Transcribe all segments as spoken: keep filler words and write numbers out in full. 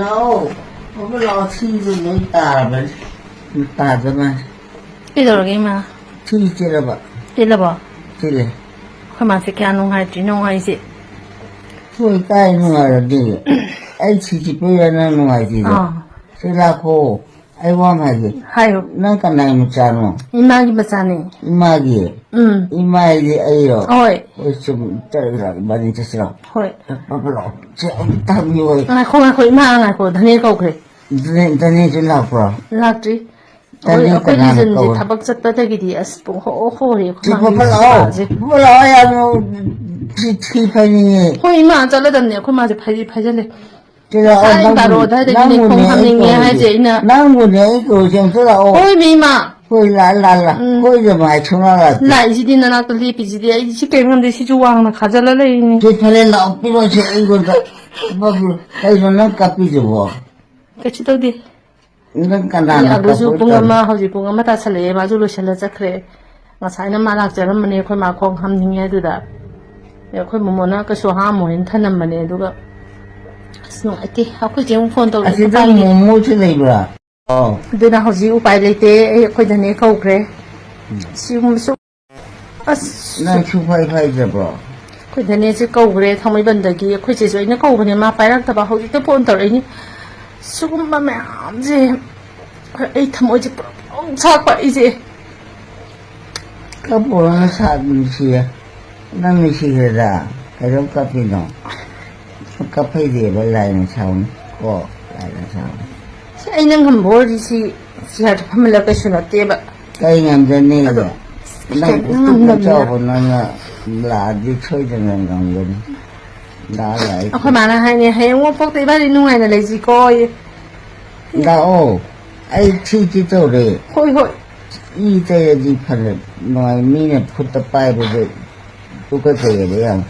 ꯂꯥꯛꯑꯣ, ꯂꯥꯛꯑꯣ, ꯂꯥꯛꯑꯣ, ꯊꯤꯁꯦ ꯂꯣꯏ ꯇꯥꯔꯕꯅꯤ꯫ ꯇꯥꯗꯕꯅꯤ꯫ ꯀꯩꯗꯧꯔꯒꯦ, ꯏꯃꯥ? ꯊꯤ ꯆꯦꯜꯂꯕ꯫ ꯆꯦꯜꯂꯕꯣ? ꯆꯦꯜꯂꯦ꯫ ꯑꯩꯈꯣꯏ ꯃꯥꯁꯦ ꯀꯌꯥ ꯅꯨꯡꯉꯥꯏꯇ꯭ꯔꯤꯅꯣ ꯍꯥꯏꯁꯦ꯫ ꯍꯣꯏ, ꯀꯥꯏ ꯅꯨꯡꯉꯥꯏꯔꯗꯤ? ꯑꯩ ꯊꯤ ꯆꯤꯠꯄꯩꯔꯥ ꯅꯪ ꯅꯨꯡꯉꯥꯏꯇ꯭ꯔꯤꯗꯣ? ꯑꯥ꯫ ꯁꯤ ꯂꯥꯛꯈꯣ꯫ ꯑꯩ ꯋꯥ ꯑꯃ ꯍꯥꯏꯒꯦ꯫ ꯍꯥꯏꯌꯨ꯫ ꯅꯪ ꯀꯅꯥꯏ ꯃꯆꯥꯅꯣ? ꯏꯃꯥꯒꯤ ꯃꯆꯥꯅꯦ꯫ ꯏꯃꯥꯒꯤ? ꯎꯝ꯫ ꯏꯃꯥ ꯍꯥꯏꯗꯤ ꯑꯩꯔꯣ? ꯍꯣꯏ꯫ ꯍꯣꯏ, ꯆꯨꯝ, ꯆꯠꯂꯒ ꯏꯕꯥꯅꯤ ꯆꯠꯁꯤꯔꯣ? ꯍꯣꯏ꯫ ꯄꯥꯄ ꯂꯥꯛꯑꯣ꯫ ꯁꯤ ꯑꯃꯨꯛ ꯊꯝꯕꯤꯌꯣ꯫ ꯉꯥꯏꯈꯣ, ꯉꯥꯏꯈꯣ, ꯏꯃꯥ, ꯉꯥꯏꯈꯣ, ꯙꯅꯦ ꯀꯧꯈ꯭ꯔꯦ꯫ ꯙꯅꯦ, ꯙꯅꯦꯁꯨ ꯂꯥꯛꯄ꯭ꯔꯣ? ꯂꯥꯛꯇ꯭ꯔꯤ꯫ ꯑꯩꯈꯣꯏ, ꯙꯅꯦ ꯑꯩꯈꯣꯏ ꯀꯅꯥꯅ ꯔꯤꯖꯟꯁꯦ ꯀꯧꯔ? ꯊꯕꯛ ꯆꯠꯄꯗꯒꯤꯗꯤ ꯑꯁ ꯄꯨꯡ ꯍꯣ ꯍꯣꯔꯦ ꯁꯤ ꯑꯩꯈꯣꯏ ꯃꯥꯒꯤ ꯄꯥꯄ ꯂꯥꯛꯑꯣ꯫ ꯀꯥꯁꯦ꯫ ꯄꯥꯄ ꯂꯥꯛꯑꯣ, ꯌꯥꯝꯅ ꯊꯤ, ꯊꯤ ꯐꯥꯏꯅꯤꯡꯉꯦ꯫ ꯍꯣꯏ, ꯏꯃꯥ, ꯆꯠꯂꯗꯝꯅꯦ꯫ ꯑꯩꯈꯣꯏ ꯃꯥꯁꯦ ꯐꯥꯏꯗꯤ ꯐꯥꯏꯖꯜꯂꯦ꯫ ꯁꯤ ꯂꯥꯛꯑꯣ, ꯉꯁꯥꯏ ꯅꯪꯕꯨ-, ꯕꯥꯔꯣ ꯑꯗꯨꯋꯥꯏꯗꯒꯤꯅꯦ ꯅꯪꯕꯨꯅꯦ ꯈꯣꯡ ꯑꯩ ꯍꯥꯝꯅꯤꯡꯉꯦ ꯀꯧꯔꯤꯁꯦ꯫ ꯍꯥꯏꯁꯦ ꯑꯩꯅ꯫ ꯅꯪꯕꯨꯅꯦ ꯑꯩ ꯀꯧꯔꯤꯁꯦ, ꯑꯝꯇ ꯂꯥꯛꯑꯣ꯫ ꯍꯣꯏ, ꯃꯤ ꯏꯃꯥ꯫ ꯍꯣꯏ, ꯂꯥꯛꯑ, ꯂꯥꯛꯑ, ꯂꯥꯛꯑ꯫ ꯎꯝ꯫ ꯍꯣꯏ, ꯑꯗꯨꯃꯥꯏ ꯁꯨꯡꯂꯥꯛ ꯂꯥꯛꯇꯦ꯫ ꯂꯥꯛꯏꯁꯤꯗꯤ ꯅꯅꯥꯛꯇ ꯂꯦꯞꯄꯤꯁꯤꯗꯤ꯫ ꯑꯩꯗꯤ ꯁꯤ ꯀꯩꯅꯣ ꯈꯪꯗꯦ, ꯁꯤꯁꯨ ꯋꯥꯡꯅ ꯈꯥꯖꯜꯂ ꯂꯩꯔꯤꯅꯤ꯫ ꯁꯤ ꯐꯔꯦ, ꯂꯥꯛꯑꯣ, ꯄꯤꯔꯛꯑꯣ, ꯁꯤ ꯑꯩꯉꯣꯟꯗ꯫ ꯀꯩꯅꯣ ꯅꯪ ꯀꯞꯄꯤꯗꯨꯕꯣ? ꯀꯩꯁꯨ ꯇꯧꯗꯦ꯫ ꯅꯪ ꯀꯅꯥꯅ ꯑꯩ ꯑꯂꯨꯁꯨ ꯀꯞꯄ ꯄꯨꯡ ꯇꯧꯔꯤ? ꯑꯃ, ꯍꯧꯖꯤꯛ ꯄꯨꯡ ꯑꯃ ꯇꯥꯁꯜꯂꯛꯑꯦ, ꯃꯥꯁꯨ ꯂꯣꯏꯁꯤꯜꯂ ꯆꯠꯈ꯭ꯔꯦ꯫ ꯉꯁꯥꯏꯅ ꯃꯥ ꯂꯥꯛꯆꯔꯝꯕꯅꯦ, ꯑꯩꯈꯣꯏ ꯃꯥ ꯈꯣꯡ ꯍꯥꯝꯅꯤꯡꯉꯦ ꯑꯗꯨꯗ꯫ ꯑꯗꯩ ꯑꯩꯈꯣꯏ ꯃꯣꯃꯣꯅ ꯀꯩꯁꯨ ꯍꯥꯝꯃꯣꯏꯅ ꯊꯅꯝꯕꯅꯦ, ꯑꯗꯨꯒ ꯑꯁ ꯅꯨꯡꯉꯥꯏꯇꯦ꯫ ꯑꯩꯈꯣꯏ ꯆꯦ ꯑꯃꯨꯛ ꯐꯣꯟ ꯇꯧꯔꯛꯑꯦ, ꯑꯁꯤꯗ ꯎꯄꯥꯏ ꯂꯩ-, ꯃꯣꯃꯣꯁꯨ ꯂꯩꯕ꯭ꯔꯥ? ꯑꯣ꯫ ꯑꯗꯨꯅ ꯍꯧꯖꯤꯛ ꯎꯄꯥꯏ ꯂꯩꯇꯦ, ꯑꯩ ꯑꯩꯈꯣꯏ ꯙꯅꯦ ꯀꯧꯈ꯭ꯔꯦ꯫ ꯎꯝ꯫ ꯁꯤꯒꯨꯝꯕꯁꯨ ꯑꯁ꯫ ꯅꯪ ꯁꯨꯡꯐꯥꯏ ꯐꯥꯏꯗ꯭ꯔꯕ꯭ꯔꯣ? ꯑꯩꯈꯣꯏ ꯙꯅꯦꯁꯦ ꯀꯧꯈ꯭ꯔꯦ ꯊꯥꯡꯃꯩꯕꯟꯗꯒꯤ, ꯑꯩꯈꯣꯏ ꯆꯦꯁꯨ ꯑꯩꯅ ꯀꯧꯕꯅꯦ, ꯃꯥ ꯄꯥꯏꯔꯛꯇꯕ, ꯍꯧꯖꯤꯛꯇ ꯐꯣꯟ ꯇꯧꯔꯛꯏꯅꯤ꯫ ꯁꯤꯒꯨꯝꯕ ꯃꯌꯥꯝꯁꯦ ꯑꯩ ꯊꯃꯣꯏꯁꯦ ꯄꯨꯔꯥ ꯄꯨꯡꯁꯥꯛꯄ ꯑꯩꯁꯦ꯫ ꯀꯞꯄꯨꯔꯅꯨ, ꯁꯥ ꯅꯨꯡꯁꯤꯌꯦ꯫ ꯅꯪ ꯅꯨꯡꯁꯤꯈ꯭ꯔꯦꯗ꯫ ꯀꯩꯗꯧ ꯀꯞꯄꯤꯅꯣ? ꯀꯞꯐꯩꯗꯦꯕ, ꯂꯥꯏꯅ ꯁꯥꯎꯅꯤ꯫ ꯀꯣ, ꯂꯥꯏꯅ ꯁꯥꯎꯅꯤ꯫ ꯁꯤ ꯑꯩꯅ ꯉꯝꯕ ꯑꯣꯏꯔꯗꯤ ꯁꯤ ꯆꯤꯌꯥꯔꯗ ꯐꯝꯍꯜꯂ ꯀꯩꯁꯨ ꯅꯠꯇꯦꯕ꯫ ꯀꯩ ꯉꯝꯖꯅꯤꯒꯦ? ꯑꯗꯣ ꯅꯪ ꯈꯤꯇꯪ ꯎꯇꯨꯞꯅ ꯉꯝꯗꯕꯅꯤꯅ꯫ ꯆꯥꯎꯕ ꯅꯪꯅ ꯂꯥꯛꯑꯗꯤ ꯁꯣꯏꯗꯅ ꯉꯝꯒꯅꯤ꯫ ꯂꯥꯛꯑ ꯂꯥꯛꯑ ꯑꯩꯈꯣꯏ ꯃꯥꯅ ꯍꯥꯏꯅꯦ, "ꯍꯌꯦꯡ ꯃꯄꯣꯛꯇ ꯏꯕꯥꯅꯤ ꯅꯨꯡꯉꯥꯏꯅ ꯂꯩꯁꯤꯀꯣ"ꯌꯦ꯫ ꯂꯥꯛꯑꯣ꯫ ꯑꯩ ꯊꯤ ꯊꯤ ꯇꯧꯔꯦ꯫ ꯍꯣꯏ, ꯍꯣꯏ꯫ ꯏ ꯇꯩꯔꯗꯤ ꯐꯅ ꯅꯨꯡꯉꯥꯏ꯫ ꯃꯤꯅ ꯈꯨꯠꯇ ꯄꯥꯏꯕꯗ ꯇꯨꯀꯠꯆꯩꯌꯦꯕ ꯌꯥꯝ꯫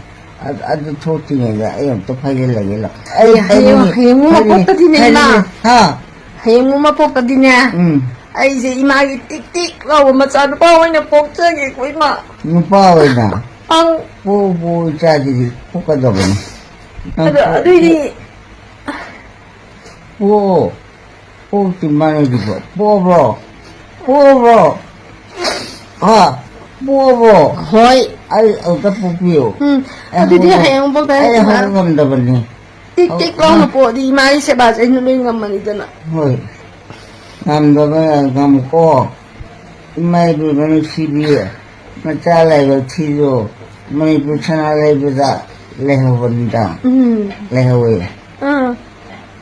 ꯑ-, ꯑꯗꯨ ꯊꯣꯛꯇ꯭ꯔꯤꯉꯩꯗ ꯑꯩ ꯑꯝꯇ ꯐꯥꯏꯖꯤꯜꯂꯒꯦ ꯂꯥꯛꯑꯣ꯫ ꯑꯩ ꯑꯦ, ꯍꯌꯦꯡ, ꯐꯥꯏꯅꯤꯡꯉꯦ, ꯍꯌꯦꯡ ꯐꯥꯏꯅꯤꯡꯉꯦ, ꯃꯄꯣꯛꯇꯗꯤꯅꯦ, ꯏꯃꯥ꯫ ꯐꯥꯏꯅꯤꯡꯉꯦ꯫ ꯍꯥ? ꯍꯌꯦꯡ ꯃꯄꯣꯛꯇꯗꯤꯅꯦ, ꯎꯝ꯫ ꯑꯩꯁꯦ ꯏꯃꯥꯒꯤ ꯇꯤꯛ ꯇꯤꯛ ꯂꯥꯎꯕ ꯃꯆꯥ ꯅꯨꯄꯥ ꯑꯣꯏꯅ ꯄꯣꯛꯆꯒꯦꯀꯣ, ꯏꯃꯥ꯫ ꯅꯨꯄꯥ ꯑꯣꯏꯅ? ꯑꯪ꯫ ꯄꯣꯛꯎ, ꯄꯣꯛꯎ, ꯏꯆꯥꯁꯤꯗꯤ ꯄꯣꯛꯀꯗꯕꯅꯤ꯫ ꯅꯪ ꯑꯗꯣ ꯄꯣꯛ-, ꯑꯗꯨꯏꯗꯤ ꯄꯣꯛꯑꯣ꯫ ꯄꯣꯛꯇꯤ ꯃꯥꯟꯅꯗꯤꯕꯣ꯫ ꯄꯣꯛꯑꯕ꯭ꯔꯣ? ꯄꯣꯛꯑꯕ꯭ꯔꯣ? ꯍꯥ? ꯄꯣꯛꯑꯕ꯭ꯔꯣ? ꯍꯣꯏ꯫ ꯑꯩ ꯑꯝꯇ ꯄꯣꯛꯄꯤꯌꯨ꯫ ꯎꯝ, ꯑꯩ ꯑꯗꯨꯗꯤ ꯍꯧꯒꯠ-, ꯍꯌꯦꯡ ꯄꯣꯛꯇ ꯑꯩ ꯍꯧꯒꯠ ꯉꯝꯗꯕꯅꯤ꯫ ꯇꯤꯛ ꯇꯤꯛ ꯍꯧ-, ꯂꯥꯎꯅ ꯍꯥ? ꯄꯣꯛꯑꯗꯤ ꯏꯃꯥꯒꯤ ꯁꯦꯕꯥꯁꯦ ꯑꯩꯅ ꯂꯣꯏ ꯉꯝꯃꯅꯤꯗꯅ꯫ ꯍꯣꯏ꯫ ꯉꯝꯗꯕ ꯉꯝꯃꯨꯀꯣ꯫ ꯏꯃꯥ ꯏꯕꯦꯝꯃ ꯅꯨꯡꯁꯤꯕꯤ, ꯃꯆꯥ ꯂꯥꯏꯕꯛ ꯊꯤꯗꯣ ꯃꯅꯤꯄꯨꯔ ꯁꯅꯥ ꯂꯩꯕꯥꯛꯇ ꯂꯩꯍꯧꯕꯅꯤꯗ꯫ ꯎꯝ꯫ ꯂꯩꯍꯧꯋꯦ꯫ ꯑꯥ꯫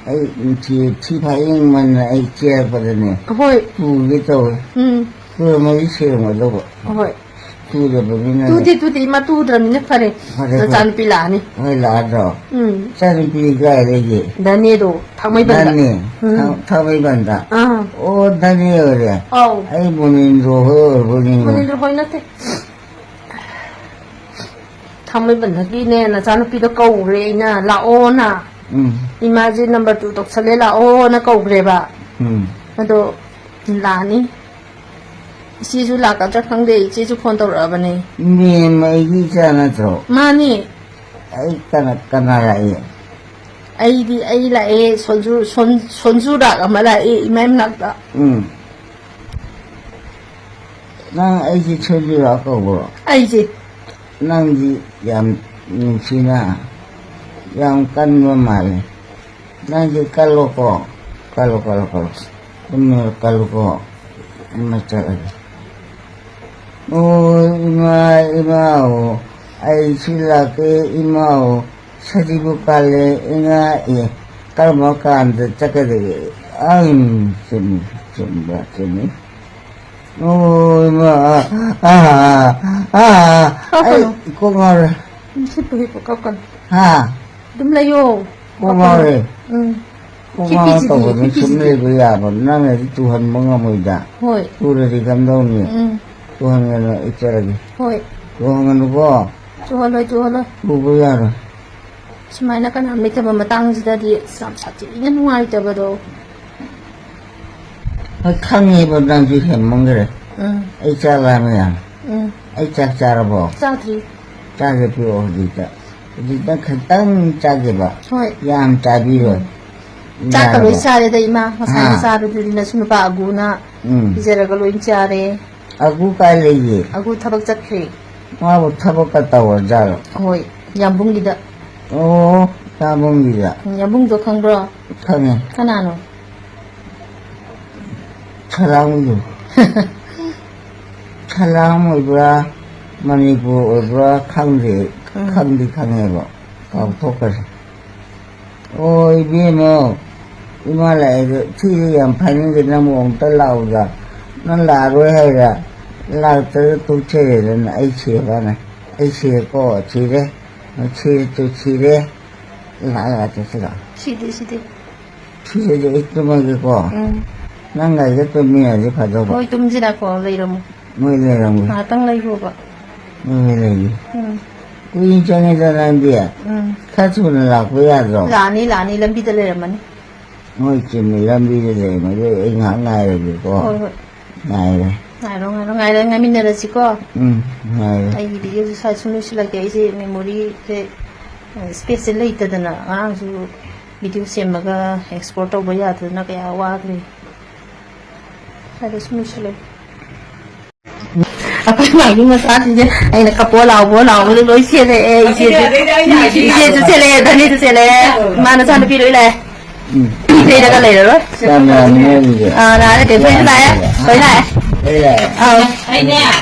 ꯑꯩ ꯊꯤ, ꯊꯤ ꯐꯥꯏꯅꯤꯡꯃꯟꯗꯅ ꯑꯩ ꯆꯦꯜꯂꯛꯄꯗꯅꯦ꯫ ꯍꯣꯏ꯫ ꯇꯨꯒꯦ ꯇꯧꯋꯦ꯫ ꯎꯝ꯫ ꯇꯨꯔꯝꯃꯗꯤ ꯁꯤꯔꯝꯒꯗꯧꯕ꯫ ꯍꯣꯏ꯫ ꯇꯨꯗꯕꯅꯤꯅ꯫ ꯇꯨꯗꯦ, ꯇꯨꯗꯦ, ꯏꯃꯥ ꯇꯨꯗ꯭ꯔꯕꯅꯤꯅ ꯐꯔꯦ꯫ ꯐꯔꯦ, ꯐꯔꯦ꯫ ꯅꯆꯥꯅꯨꯄꯤ ꯂꯥꯛꯑꯅꯤ꯫ ꯍꯣꯏ, ꯂꯥꯛꯑꯗ꯭ꯔꯣ? ꯎꯝ꯫ ꯏꯆꯥꯅꯨꯄꯤ ꯀꯥꯏꯗꯒꯤ? ꯗꯅꯦꯗꯣ, ꯊꯥꯡꯃꯩꯕꯟꯗ꯫ ꯗꯅꯦ? ꯎꯝ꯫ ꯊꯥꯡ-, ꯊꯥꯡꯃꯩꯕꯟꯗ? ꯑꯥ꯫ ꯑꯣ, ꯗꯅꯦ ꯑꯣꯏꯔꯦ? ꯑꯧ꯫ ꯑꯩ ꯃꯣꯅꯤꯟꯗ꯭ꯔꯣ ꯍꯣꯏ ꯑꯣꯏꯔꯕꯣꯏ ꯅꯤꯡꯉꯨꯔꯦ꯫ ꯃꯣꯅꯤꯟꯗ꯭ꯔꯣ ꯍꯣꯏ ꯅꯠꯇꯦ꯫ ꯊꯥꯡꯃꯩꯕꯟꯗꯒꯤꯅꯦ, ꯅꯆꯥꯅꯨꯄꯤꯗꯣ ꯀꯧꯔꯦ ꯑꯩꯅ, ꯂꯥꯛꯑꯣꯅ꯫ ꯎꯝ꯫ ꯏꯃꯥꯁꯦ number two ꯇꯧꯁꯜꯂꯦ, ꯂꯥꯛꯑꯣꯅ ꯀꯧꯈ꯭ꯔꯦꯕ꯫ ꯎꯝ꯫ ꯑꯗꯣ ꯂꯥꯛꯑꯅꯤ꯫ ꯏꯆꯦꯁꯨ ꯂꯥꯛꯀꯗ꯭ꯔꯥ ꯈꯪꯗꯦ, ꯏꯆꯦꯁꯨ phone ꯇꯧꯔꯛꯑꯕꯅꯦ꯫ ꯃꯦꯝ ꯑꯩꯒꯤ ꯏꯆꯥ ꯅꯠꯇ꯭ꯔꯣ? ꯃꯥꯅꯤ꯫ ꯑꯩ ꯀꯅꯥ, ꯀꯅꯥ ꯂꯥꯛꯏ? ꯑꯩꯗꯤ, ꯑꯩ ꯂꯥꯛꯑꯦ, ꯁꯣꯟꯖꯨ-, ꯁꯣꯟ-, ꯁꯣꯟꯖꯨ ꯔꯥꯛ ꯑꯃ ꯂꯥꯛꯑꯦ ꯏꯃꯥꯏ ꯃꯅꯥꯛꯇ꯫ ꯎꯝ꯫ ꯅꯪ ꯑꯩꯁꯦ ꯁꯣꯟꯖꯨ ꯔꯥꯛ ꯀꯧꯕ꯭ꯔꯣ? ꯑꯩꯁꯦ꯫ ꯅꯪꯗꯤ ꯌꯥꯝ ꯅꯨꯡꯁꯤꯅ, ꯌꯥꯝ ꯀꯟꯕ ꯃꯥꯜꯂꯦ꯫ ꯅꯪꯗꯤ ꯀꯜꯂꯣꯀꯣ, ꯀꯜꯂꯣ, ꯀꯜꯂꯣ, ꯀꯜꯂꯣ꯫ ꯀꯜꯂꯣꯀꯣ, ꯑꯃ ꯆꯠꯂꯒꯦ꯫ ꯑꯣ, ꯏꯃꯥ, ꯏꯃꯥ, ꯑꯣ, ꯑꯩ ꯁꯤ ꯂꯥꯛꯀꯦ, ꯏꯃꯥ, ꯑꯣ, ꯁꯖꯤꯕꯨ ꯀꯥꯂꯦ, ꯏꯉꯥ, ꯑꯦ, ꯀꯔꯝꯕ ꯀꯥꯟꯗ ꯆꯠꯀꯗꯒꯦ? ꯑꯪ, ꯆꯨꯝꯃꯤ, ꯆꯨꯝꯕ, ꯆꯨꯝꯃꯤ꯫ ꯑꯣ, ꯏꯃꯥ, ꯑꯥ, ꯑꯥ, ꯑꯥ, ꯑꯥ, ꯑꯩ ꯀꯞꯀꯅꯨ꯫ ꯀꯣꯛ ꯉꯥꯎꯔꯦ꯫ ꯎꯝ, ꯍꯤꯞꯄꯨ, ꯍꯤꯞꯄꯨ, ꯀꯞꯀꯅꯨ꯫ ꯍꯥ? ꯑꯗꯨꯝ ꯂꯩꯌꯣ꯫ ꯀꯣꯛ ꯀꯞꯀꯅꯨ꯫ ꯉꯥꯎꯔꯦ꯫ ꯎꯝ꯫ ꯀꯣꯛ ꯍꯤꯞꯄꯤꯁꯤꯗꯤ, ꯉꯥꯎꯔ ꯇꯧꯕꯗꯨ ꯁꯨꯝ ꯍꯤꯞꯄꯤꯁꯤꯗꯤ꯫ ꯂꯩꯕ ꯌꯥꯕ? ꯅꯪꯅꯗꯤ ꯇꯨꯍꯟꯕ ꯉꯝꯃꯣꯏꯗ꯫ ꯍꯣꯏ꯫ ꯇꯨꯔꯗꯤ ꯀꯝꯗꯧꯅꯤ? ꯎꯝ꯫ ꯇꯨꯍꯟꯒꯅꯨ, ꯑꯩ ꯆꯠꯂꯒꯦ꯫ ꯍꯣꯏ꯫ ꯇꯨꯍꯟꯒꯅꯨꯀꯣ꯫ ꯆꯨꯍꯜꯂꯣꯏ, ꯆꯨꯍꯜꯂꯣꯏ꯫ ꯇꯨꯕ ꯌꯥꯔꯣꯏ꯫ ꯁꯨꯃꯥꯏꯅ ꯀꯅꯥꯝ ꯂꯩꯇꯕ ꯃꯇꯥꯡꯁꯤꯗꯗꯤ ꯑꯁ ꯌꯥꯝ ꯁꯥꯊꯤꯅ ꯅꯨꯡꯉꯥꯏꯇꯕꯗꯣ꯫ ꯍꯣꯏ, ꯈꯪꯉꯦꯕ ꯅꯪꯁꯨ ꯍꯦꯟꯃꯟꯈ꯭ꯔꯦ꯫ ꯎꯝ꯫ ꯑꯩ ꯆꯥꯛ ꯂꯥꯝꯃꯦ ꯌꯥꯝ꯫ ꯎꯝ꯫ ꯑꯩ ꯆꯥꯛ ꯆꯥꯔꯕꯣ? ꯆꯥꯗ꯭ꯔꯤ꯫ ꯆꯥꯒꯦ ꯄꯤꯔꯛꯑꯣ ꯍꯧꯖꯤꯛꯇ꯫ ꯍꯧꯖꯤꯛꯇ ꯈꯤꯇꯪ ꯆꯥꯒꯦꯕ꯫ ꯍꯣꯏ꯫ ꯌꯥꯝ ꯆꯥꯕꯤꯔꯣꯏ꯫ ꯎꯝ꯫ ꯆꯥꯛꯀ ꯂꯣꯏ ꯌꯥꯔꯕꯣ? ꯆꯥꯔꯦꯗ, ꯏꯃꯥ꯫ ꯉꯁꯥꯏꯅ ꯑꯥ꯫ ꯆꯥꯕꯗꯨꯗꯤ ꯅꯁꯨ ꯅꯨꯄꯥ ꯑꯒꯨꯅ ꯎꯝ꯫ ꯄꯤꯖꯔꯒ ꯂꯣꯏ ꯆꯥꯔꯦ꯫ ꯑꯒꯨ ꯀꯥꯏ ꯂꯩꯒꯦ? ꯑꯒꯨ ꯊꯕꯛ ꯆꯠꯈ꯭ꯔꯦ꯫ ꯃꯥꯕꯨ ꯊꯕꯛꯀ ꯇꯧꯔꯖꯥꯠꯂꯣ? ꯍꯣꯏ, ꯌꯥꯝꯕꯨꯡꯒꯤꯗ꯫ ꯑꯣ, ꯌꯥꯝꯕꯨꯡꯒꯤꯗ꯫ ꯎꯝ, ꯌꯥꯝꯕꯨꯡꯗꯣ ꯈꯪꯕ꯭ꯔꯣ? ꯈꯪꯉꯦ꯫ ꯀꯅꯥꯅꯣ? ꯁꯂꯥꯝꯒꯤꯗꯣ꯫ ꯁꯂꯥꯝ ꯑꯣꯏꯕ꯭ꯔꯥ, ꯃꯅꯤꯄꯨꯔ ꯑꯣꯏꯕ꯭ꯔꯥ ꯈꯪꯗꯦ꯫ ꯎꯝ꯫ ꯈꯪꯗꯤ ꯈꯪꯉꯦꯕ, ꯀꯥꯎꯊꯣꯛꯈ꯭ꯔꯦ꯫ ꯑꯣ, ꯏꯕꯦꯝꯃ, ꯏꯃꯥ ꯂꯥꯛꯑꯦꯗꯣ, ꯁꯤꯁꯦ ꯌꯥꯝ ꯐꯥꯏꯅꯤꯡꯗꯦ, ꯅꯪꯕꯨ ꯑꯃꯨꯛꯇ ꯂꯥꯛꯎꯗ꯫ ꯅꯪ ꯂꯥꯛꯑꯔꯣꯏ ꯍꯥꯏꯔ, ꯂꯥꯛꯇ꯭ꯔꯒ ꯇꯣꯛꯆꯔꯦꯗꯅ, ꯑꯩ ꯁꯤꯔꯀꯥꯟꯗ꯫ ꯑꯩ ꯁꯤꯔꯦꯀꯣ, ꯁꯤꯔꯦ꯫ ꯁꯤꯔꯦ ꯇꯨ ꯁꯤꯔꯦ꯫ ꯂꯥꯛꯑꯒ ꯆꯠꯁꯤꯔꯣ? ꯁꯤꯗꯦ, ꯁꯤꯗꯦ꯫ ꯁꯤꯗꯗꯤ ꯑꯩ ꯇꯨꯝꯃꯒꯦꯀꯣ꯫ ꯎꯝ꯫ ꯅꯪ ꯒꯥꯔꯤꯗ ꯇꯨꯝꯃꯤꯟꯅꯔꯗꯤ ꯐꯗꯧꯕ꯫ ꯍꯣꯏ, ꯇꯨꯝꯁꯤꯔꯥꯀꯣ, ꯂꯩꯔꯝꯃꯣ꯫ ꯃꯣꯏ ꯂꯩꯔꯝꯒꯦ꯫ ꯉꯥꯏꯍꯥꯛꯇꯪ ꯂꯩꯈꯣꯕ꯫ ꯃꯣꯏ ꯂꯩꯒꯦ꯫ ꯎꯝ꯫ ꯀꯨꯏꯅ ꯆꯪꯉꯤꯗ ꯅꯪꯗꯤ꯫ ꯎꯝ꯫ ꯈꯔ ꯊꯨꯅ ꯂꯥꯛꯄ ꯌꯥꯗ꯭ꯔꯣ? ꯂꯥꯛꯑꯅꯤ, ꯂꯥꯛꯑꯅꯤ, ꯂꯝꯕꯤꯗ ꯂꯩꯔꯝꯃꯅꯤ꯫ ꯍꯣꯏ, ꯆꯨꯝꯃꯤ, ꯂꯝꯕꯤꯗ ꯂꯩꯔꯝꯃꯗꯤ ꯑꯩ ꯉꯥꯏꯍꯥꯛ ꯉꯥꯏꯔꯒꯦꯀꯣ꯫ ꯍꯣꯏ, ꯍꯣꯏ꯫ ꯉꯥꯏꯔꯦ꯫ ꯉꯥꯏꯔꯣ, ꯉꯥꯏꯔꯣ, ꯉꯥꯏꯔꯣ, ꯉꯥꯏꯃꯤꯟꯅꯔꯁꯤꯀꯣ꯫ ꯎꯝ, ꯉꯥꯏꯔꯦ꯫ ꯑꯩꯒꯤ ꯚꯤꯗꯤꯑꯣꯁꯦ ꯁ꯭ꯋꯥꯏ ꯁꯨꯝ ꯂꯣꯏꯁꯤꯜꯂꯒꯦ꯫ ꯑꯩꯁꯦ ꯃꯦꯃꯣꯔꯤꯁꯦ, ꯑ, ꯁ꯭ꯄꯦꯁꯁꯦ ꯂꯩꯇꯗꯅ ꯑꯉꯥꯡꯁꯨ ꯚꯤꯗꯤꯑꯣ ꯁꯦꯝꯃꯒ ꯑꯦꯛꯁꯄꯣꯔꯠ ꯇꯧꯕ ꯌꯥꯗꯗꯅ ꯀꯌꯥ ꯋꯥꯈ꯭ꯔꯦ꯫ ꯁ꯭ꯋꯥꯏꯗ ꯁꯨꯝ ꯂꯣꯏꯁꯤꯜꯂꯒꯦ꯫ ꯑꯩꯈꯣꯏ ꯃꯥꯒꯤ ꯃꯆꯥꯁꯤꯡꯁꯦ ꯑꯩꯅ ꯀꯞꯄꯣ ꯂꯥꯎꯕꯣ ꯂꯥꯎꯕꯗ ꯂꯣꯏ ꯁꯦꯠꯂꯛꯑꯦ꯫ ꯏꯆꯦꯁꯨ, ꯏꯆꯦꯁꯨ ꯁꯦꯠꯂꯛꯑꯦ, ꯙꯅꯤꯁꯨ ꯁꯦꯠꯂꯛꯑꯦ, ꯏꯃꯥ ꯅꯆꯥꯅꯨꯄꯤ ꯂꯣꯏ ꯂꯥꯛꯑꯦ꯫ ꯎꯝ꯫ ꯏꯁꯩꯗꯒ ꯂꯩꯔꯔꯣꯏ꯫ ꯌꯥꯝ ꯌꯥꯝꯃꯤꯅꯦ ꯑꯗꯨꯗꯤ꯫ ꯑꯥ, ꯂꯥꯛꯑꯦ, ꯇꯦꯝꯐꯨꯁꯨ ꯂꯥꯛꯑꯦ, ꯂꯣꯏ ꯂꯥꯛꯑꯦ꯫ ꯂꯣꯏ ꯂꯥꯛꯑꯦ꯫ ꯑꯥ꯫ ꯑꯩꯅꯦ,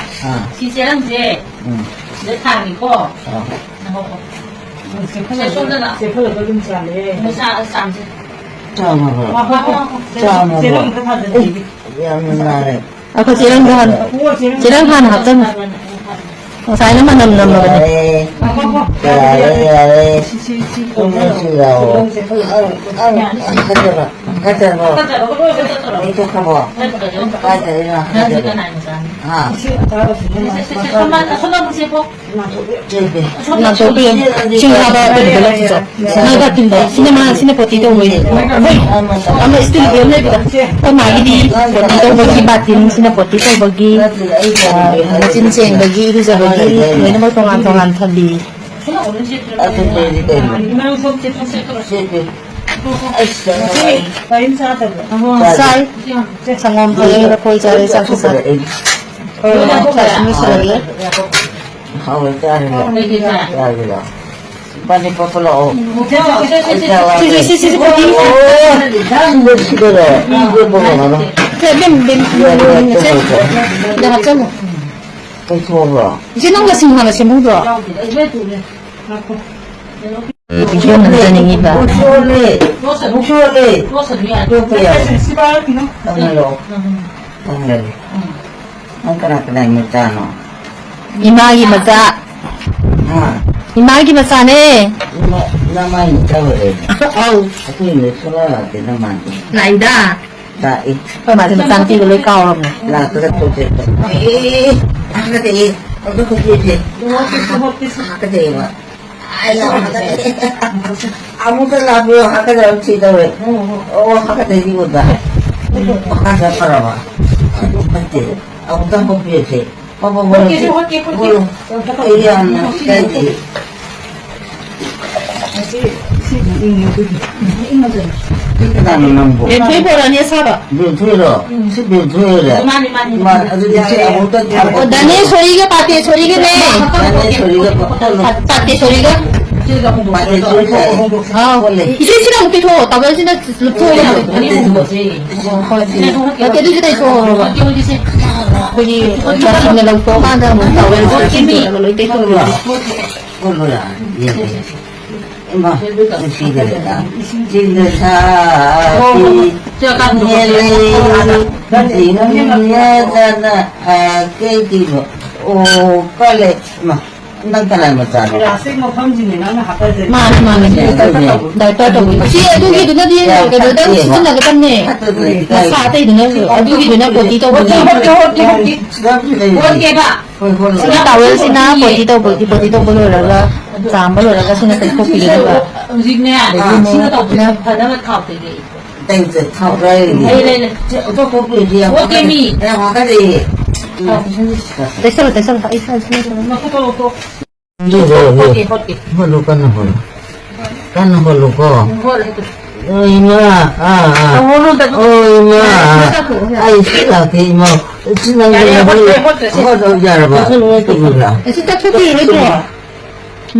ꯑꯥ꯫ ꯁꯤ ꯆꯦꯔꯪꯁꯦ ꯎꯝ꯫ ꯁꯤꯗ ꯊꯥꯡꯉꯤꯀꯣ꯫ ꯑꯥ꯫ ꯁꯦ, ꯁꯣꯝꯗꯅ꯫ ꯆꯦꯐꯨꯗ ꯑꯗꯨꯝ ꯆꯥꯝꯃꯦ꯫ ꯃꯆꯥ ꯆꯥꯝꯁꯦ꯫ ꯆꯥꯝꯃꯕ꯭ꯔꯣ? ꯉꯥꯏꯈꯣ, ꯉꯥꯏꯈꯣ, ꯉꯥꯏꯈꯣ꯫ ꯆꯥꯝꯃꯕ꯭ꯔꯣ? ꯆꯦꯔꯪ ꯑꯝꯇ ꯊꯥꯖꯤꯟꯕꯤꯒꯦ꯫ ꯑꯦ, ꯌꯥꯝ ꯅꯨꯡꯉꯥꯏꯔꯦ꯫ ꯑꯩꯈꯣꯏ ꯆꯦꯔꯪꯗꯣ ꯍꯥꯟꯅ, ꯆꯦꯔꯪ ꯍꯥꯟꯅ ꯍꯥꯞꯆꯟꯒꯦ꯫ ꯉꯁꯥꯏꯅ ꯃꯅꯝ ꯅꯝꯃꯕꯅꯦ꯫ ꯌꯥꯔꯦ, ꯌꯥꯔꯦ, ꯌꯥꯔꯦ꯫ ꯇꯨꯝꯃꯁꯤ ꯂꯥꯛꯑꯣ꯫ ꯑꯪ, ꯑꯪ, ꯍꯥꯀꯠꯆꯕ, ꯍꯥꯀꯠꯆꯕ꯫ ꯂꯩꯊꯣꯛꯈ꯭ꯔꯕꯣ? ꯀꯥꯏꯗꯩꯅꯣ ꯍꯥꯀꯠꯆꯕ? ꯍꯥ? ꯁꯦ, ꯁꯦ, ꯁꯦ, ꯁꯣꯝ ꯅꯥꯀꯟ, ꯁꯣꯝ ꯅꯥꯀꯟꯁꯦ ꯄꯣ꯫ ꯆꯦ, ꯆꯦ꯫ ꯅꯥꯇꯣꯟ ꯄꯤꯔꯝ-, ꯏꯁꯤꯡ ꯍꯥꯞꯄ ꯀꯩꯅꯣꯗ ꯂꯧꯊꯣꯛꯆꯧ꯫ ꯅꯣꯏ ꯕꯥꯇꯤꯟꯗꯣ, ꯁꯤꯅ ꯃꯥ, ꯁꯤꯅ ꯄꯣꯇꯤ ꯇꯧꯕꯒꯤ꯫ ꯑꯩꯈꯣꯏ ꯑꯃ ꯏꯁꯇꯤꯜꯒꯤ ꯑꯃ ꯂꯩꯕꯗꯣ꯫ ꯑꯩꯈꯣꯏ ꯃꯥꯒꯤꯗꯤ ꯄꯣꯇꯤ ꯇꯧꯕꯒꯤ ꯕꯥꯇꯤꯟ, ꯁꯤꯅ ꯄꯣꯇꯤ ꯇꯧꯕꯒꯤ, ꯑ, ꯃꯆꯤꯟ ꯁꯦꯡꯕꯒꯤ, ꯏꯔꯨꯖꯕꯒꯤ, ꯂꯣꯏꯅꯃꯛ ꯇꯣꯉꯥꯟ ꯇꯣꯉꯥꯟ ꯊꯝꯕꯤ꯫ ꯑꯗꯨ ꯂꯩꯔꯤ ꯀꯩꯅꯣ? ꯆꯦ, ꯆꯦ꯫ ꯑꯁ, ꯀꯔꯤꯝ ꯆꯥꯗꯕ꯭ꯔꯣ? ꯆꯥꯏ꯫ ꯁꯪꯒꯣꯝ ꯊꯛꯑꯦ, ꯂꯐꯣꯏ ꯆꯥꯔꯦ, ꯆꯥꯛꯁꯨ ꯆꯥꯔꯦ꯫ ꯆꯥꯛꯁꯨ ꯂꯣꯏꯁꯤꯜꯂꯒꯦ꯫ ꯍꯥꯎꯋꯦ, ꯆꯥꯔꯦ꯫ ꯆꯥꯔꯦ꯫ ꯄꯥꯅꯤ ꯄꯞꯄ ꯂꯥꯛꯑꯣ꯫ ꯁꯤ, ꯁꯤ, ꯁꯤ, ꯁꯤ, ꯁꯤ, ꯄꯥꯅꯤ꯫ ꯑꯣ, ꯁꯤꯗꯔꯣ? ꯁꯦ, ꯕꯦꯝ, ꯕꯦꯝ, ꯁꯦ, ꯁꯤꯗ ꯍꯥꯞꯆꯜꯂꯣ꯫ ꯀꯩꯊꯣꯛꯑꯕ꯭ꯔꯣ? ꯏꯆꯦ, ꯅꯪ ꯂꯁꯤꯡ ꯍꯥꯟꯅ ꯁꯦꯝꯍꯧꯗ꯭ꯔꯣ? ꯏꯆꯦ, ꯅꯪ ꯆꯥꯅꯤꯡꯉꯤꯕ? ꯑꯣ, ꯁꯣꯜꯂꯦ꯫ ꯑꯃꯨꯛ ꯁꯣꯜꯂꯦ꯫ ꯇꯣꯛꯄ ꯌꯥꯔꯣꯏ꯫ ꯊꯝꯍꯜꯂꯣ꯫ ꯊꯝꯍꯜꯂꯦ꯫ ꯅꯪ ꯀꯅꯥ ꯀꯅꯥꯒꯤ ꯃꯆꯥꯅꯣ? ꯏꯃꯥꯒꯤ ꯃꯆꯥ꯫ ꯍꯥ? ꯏꯃꯥꯒꯤ ꯃꯆꯥꯅꯦ꯫ ꯏꯃꯥ, ꯅꯃꯥꯏ ꯃꯆꯥ ꯑꯣꯏꯔꯦ꯫ ꯑꯧ꯫ ꯑꯩꯈꯣꯏ ꯏꯃꯨꯡꯗ ꯁꯨꯡꯂꯥꯛ ꯂꯥꯛꯇꯦ ꯅꯃꯥꯏꯗꯣ꯫ ꯂꯥꯛꯏꯗ꯫ ꯂꯥꯛꯏ꯫ ꯑꯩꯈꯣꯏ ꯃꯥꯗꯤ ꯃꯆꯥꯅꯨꯄꯤꯒ ꯂꯣꯏ ꯀꯥꯎꯔꯕꯅꯦ꯫ ꯂꯥꯛꯇ꯭ꯔꯒ ꯇꯣꯛꯑꯦ꯫ ꯑꯦ, ꯍꯥꯀꯠꯆꯩꯌꯦ꯫ ꯑꯗꯨ ꯈꯨꯠꯁꯦ꯫ ꯍꯥꯀꯠꯆꯩꯌꯦꯕ꯫ ꯑꯃꯨꯛꯇ ꯂꯥꯛꯄꯤꯌꯣ, ꯍꯥꯀꯠꯆꯕ ꯊꯤꯗꯧꯔꯦ꯫ ꯑꯣ, ꯍꯥꯀꯠꯆꯩꯗꯤ ꯑꯣꯏꯕ꯫ ꯍꯥꯀꯠꯆ ꯐꯔꯕ? ꯑꯗꯨ ꯐꯠꯇꯦ꯫ ꯑꯃꯨꯛꯇ ꯍꯣꯠꯄꯤꯔꯁꯦ꯫ ꯄꯞ, ꯄꯞ, ꯄꯞ꯫ ꯍꯣꯠꯀꯦ, ꯍꯣꯠꯀꯦ, ꯍꯣꯠꯀꯦ꯫ ꯍꯣꯠꯂꯣ꯫ ꯑꯩ ꯌꯥꯝꯅ ꯀꯥꯏꯗꯦ꯫ ꯁꯤ, ꯁꯤ ꯏꯪꯉꯦ ꯑꯗꯨꯒꯤ꯫ ꯏꯪꯉꯁꯨ꯫ ꯁꯤ ꯀꯅꯥꯅꯣ ꯅꯪꯕꯣ? ꯕꯦꯝꯊꯣꯏ ꯕꯣꯔꯥꯅꯤ ꯑꯁꯥꯕ꯫ ꯕꯦꯝꯊꯣꯏꯔꯣ? ꯎꯝ꯫ ꯁꯤ ꯕꯦꯝꯊꯣꯏ ꯑꯣꯏꯔꯦ? ꯃꯥꯅꯤ, ꯃꯥꯅꯤ꯫ ꯃꯥ-, ꯑꯗꯨꯗꯤ ꯁꯤ ꯑꯃꯨꯛꯇ ꯑꯣ, ꯗꯥꯅꯦꯁꯣꯔꯤꯒ ꯄꯥꯇꯦꯁꯣꯔꯤꯒꯅꯦ꯫ ꯗꯥꯅꯦꯁꯣꯔꯤꯒ ꯄꯥ-, ꯄꯥꯇꯦꯁꯣꯔꯤꯒ꯫ ꯄꯥꯇꯦꯁꯣꯔꯤ ꯍꯥꯏ꯫ ꯑꯥꯎ꯫ ꯍꯣꯜꯂꯦ꯫ ꯏꯆꯦ, ꯁꯤꯅ ꯑꯃꯨꯛ ꯇꯩꯊꯣꯛꯑꯣ, ꯇꯥꯋꯦꯜꯁꯤꯅ ꯂꯨꯞꯊꯣꯛꯑꯒ꯫ ꯍꯣꯏ꯫ ꯅꯠꯇꯦ, ꯑꯗꯨꯁꯨ ꯇꯩꯊꯣꯛꯑꯣ꯫ ꯑꯩꯈꯣꯏꯒꯤ ꯃꯆꯤꯟꯅ ꯂꯧꯊꯣꯛꯑꯀꯥꯟꯗ ꯑꯃꯨꯛ ꯇꯥꯋꯦꯜꯁꯤꯅ ꯁꯤꯡꯖꯤꯜꯂꯒ ꯂꯣꯏ ꯇꯩꯊꯣꯛꯑꯣ꯫ ꯍꯣꯜꯂꯣ ꯌꯥꯔꯦ꯫ ꯏꯃꯥ, ꯅꯨꯡꯁꯤꯗꯦꯗ꯫ ꯆꯤꯡꯗ ꯁꯥꯕꯤ ꯏꯅꯦ ꯂꯩ, ꯆꯤꯡꯗꯅ ꯀꯩꯒꯤꯅꯣ? ꯑꯣ, ꯀꯜꯂꯦ꯫ ꯏꯃꯥ, ꯅꯪ ꯀꯅꯥꯏ ꯃꯆꯥꯅꯣ? ꯄ꯭ꯂꯥꯁꯇꯤꯛ ꯃꯐꯝꯁꯤꯅꯦ ꯅꯪꯅ ꯍꯥꯀꯠꯆꯔꯤꯁꯦ꯫ ꯃꯥꯅꯦ, ꯃꯥꯅꯦ꯫ ꯑꯗꯨꯅꯦ, ꯑꯗꯨꯅꯦ꯫ ꯗꯥꯏꯄꯔ ꯇꯧꯕꯤ꯫ ꯁꯤ ꯑꯗꯨꯒꯤꯗꯨꯅꯗꯤ ꯌꯥꯝ ꯀꯩꯅꯣꯗ ꯐꯠꯇꯦꯕ꯫ ꯁꯤꯖꯤꯟꯅꯒꯗꯕꯅꯦ꯫ ꯐꯠꯇꯕꯅꯦ꯫ ꯃꯁꯥ ꯑꯇꯩꯗꯨꯅ ꯑꯗꯨꯒꯤꯗꯨꯅ ꯄꯣꯇꯤ ꯇꯧꯕꯅꯦ꯫ ꯍꯣꯠꯀꯦ, ꯍꯣꯠꯀꯦ, ꯍꯣꯠꯀꯦ꯫ ꯁꯤꯗ ꯑꯝꯁꯨ ꯂꯩꯔꯤꯁꯦ꯫ ꯍꯣꯠꯀꯦꯕ꯫ ꯍꯣꯏ, ꯍꯣꯏ, ꯁꯤ ꯍꯣꯏ꯫ ꯇꯥꯋꯦꯜꯁꯤꯅ ꯄꯣꯇꯤ ꯇꯧꯕ, ꯄꯣꯇꯤ ꯇꯧꯕ ꯂꯣꯏꯔꯒ, ꯆꯥꯝꯕ ꯂꯣꯏꯔꯒ ꯁꯤꯅ ꯇꯩꯊꯣꯛꯄꯤꯒꯗꯕ꯫ ꯍꯧꯖꯤꯛꯅꯦ, ꯑꯗꯒꯤ ꯑꯃꯨꯛ ꯁꯤꯅ ꯇꯧꯕ ꯐꯅꯕ ꯊꯥꯎ ꯇꯩꯔꯛꯏ꯫ ꯇꯩꯗꯦ, ꯊꯥꯎ ꯂꯩꯔꯤꯅꯦ꯫ ꯂꯩ, ꯂꯩ, ꯂꯩ꯫ ꯁꯤ ꯑꯇꯣꯞꯄ ꯄꯨꯔꯗꯤ ꯌꯥꯝ ꯄꯣꯠ ꯍꯥꯀꯠꯆ-, ꯀꯦꯃꯤ꯫ ꯌꯥꯝ ꯍꯥꯀꯠꯆꯩꯌꯦ꯫ ꯊꯥꯎ ꯄꯤꯁꯟꯁꯤ꯫ ꯇꯩꯁꯜꯂꯣ, ꯇꯩꯁꯜꯂꯣ꯫ ꯑꯩ ꯁ꯭ꯋꯥꯏ ꯁꯤꯖꯤꯟꯅꯁꯜꯂꯣ꯫ ꯃꯈꯨꯠꯇꯣ ꯂꯧꯊꯣꯛ꯫ ꯍꯣꯠꯂꯨ, ꯀꯟꯅ ꯍꯣꯠꯂꯨ꯫ ꯀꯟꯅ ꯍꯣꯠꯂꯨꯀꯣ꯫ ꯍꯣꯠꯂꯦ꯫ ꯑꯣ, ꯏꯃꯥ, ꯑꯥ, ꯑꯥ꯫ ꯇꯧꯔꯣ, ꯅꯪ ꯇꯧꯔꯣ꯫ ꯑꯣ, ꯏꯃꯥ, ꯌꯥꯔꯦ, ꯁꯤ ꯆꯥꯊꯣꯛꯑꯣ, ꯌꯥꯔꯦ꯫ ꯑꯩ ꯁꯤ ꯂꯥꯛꯀꯦ, ꯏꯃꯥ꯫ ꯁꯤ ꯅꯪ ꯌꯥꯔꯦ, ꯂꯥꯛꯀꯦ꯫ ꯍꯣꯠꯂꯦ, ꯍꯣꯠꯂꯦ, ꯁꯦ꯫ ꯍꯣꯠꯂꯣ, ꯌꯥꯔꯕ? ꯂꯣꯏꯁꯜꯂꯣ, ꯂꯣꯏꯁꯜꯂꯣ꯫ ꯇꯨꯝꯃꯨꯔꯥ? ꯑꯦ, ꯁꯤ ꯆꯥꯊꯣꯛꯄꯤꯔꯣꯏꯗ꯭ꯔꯣ?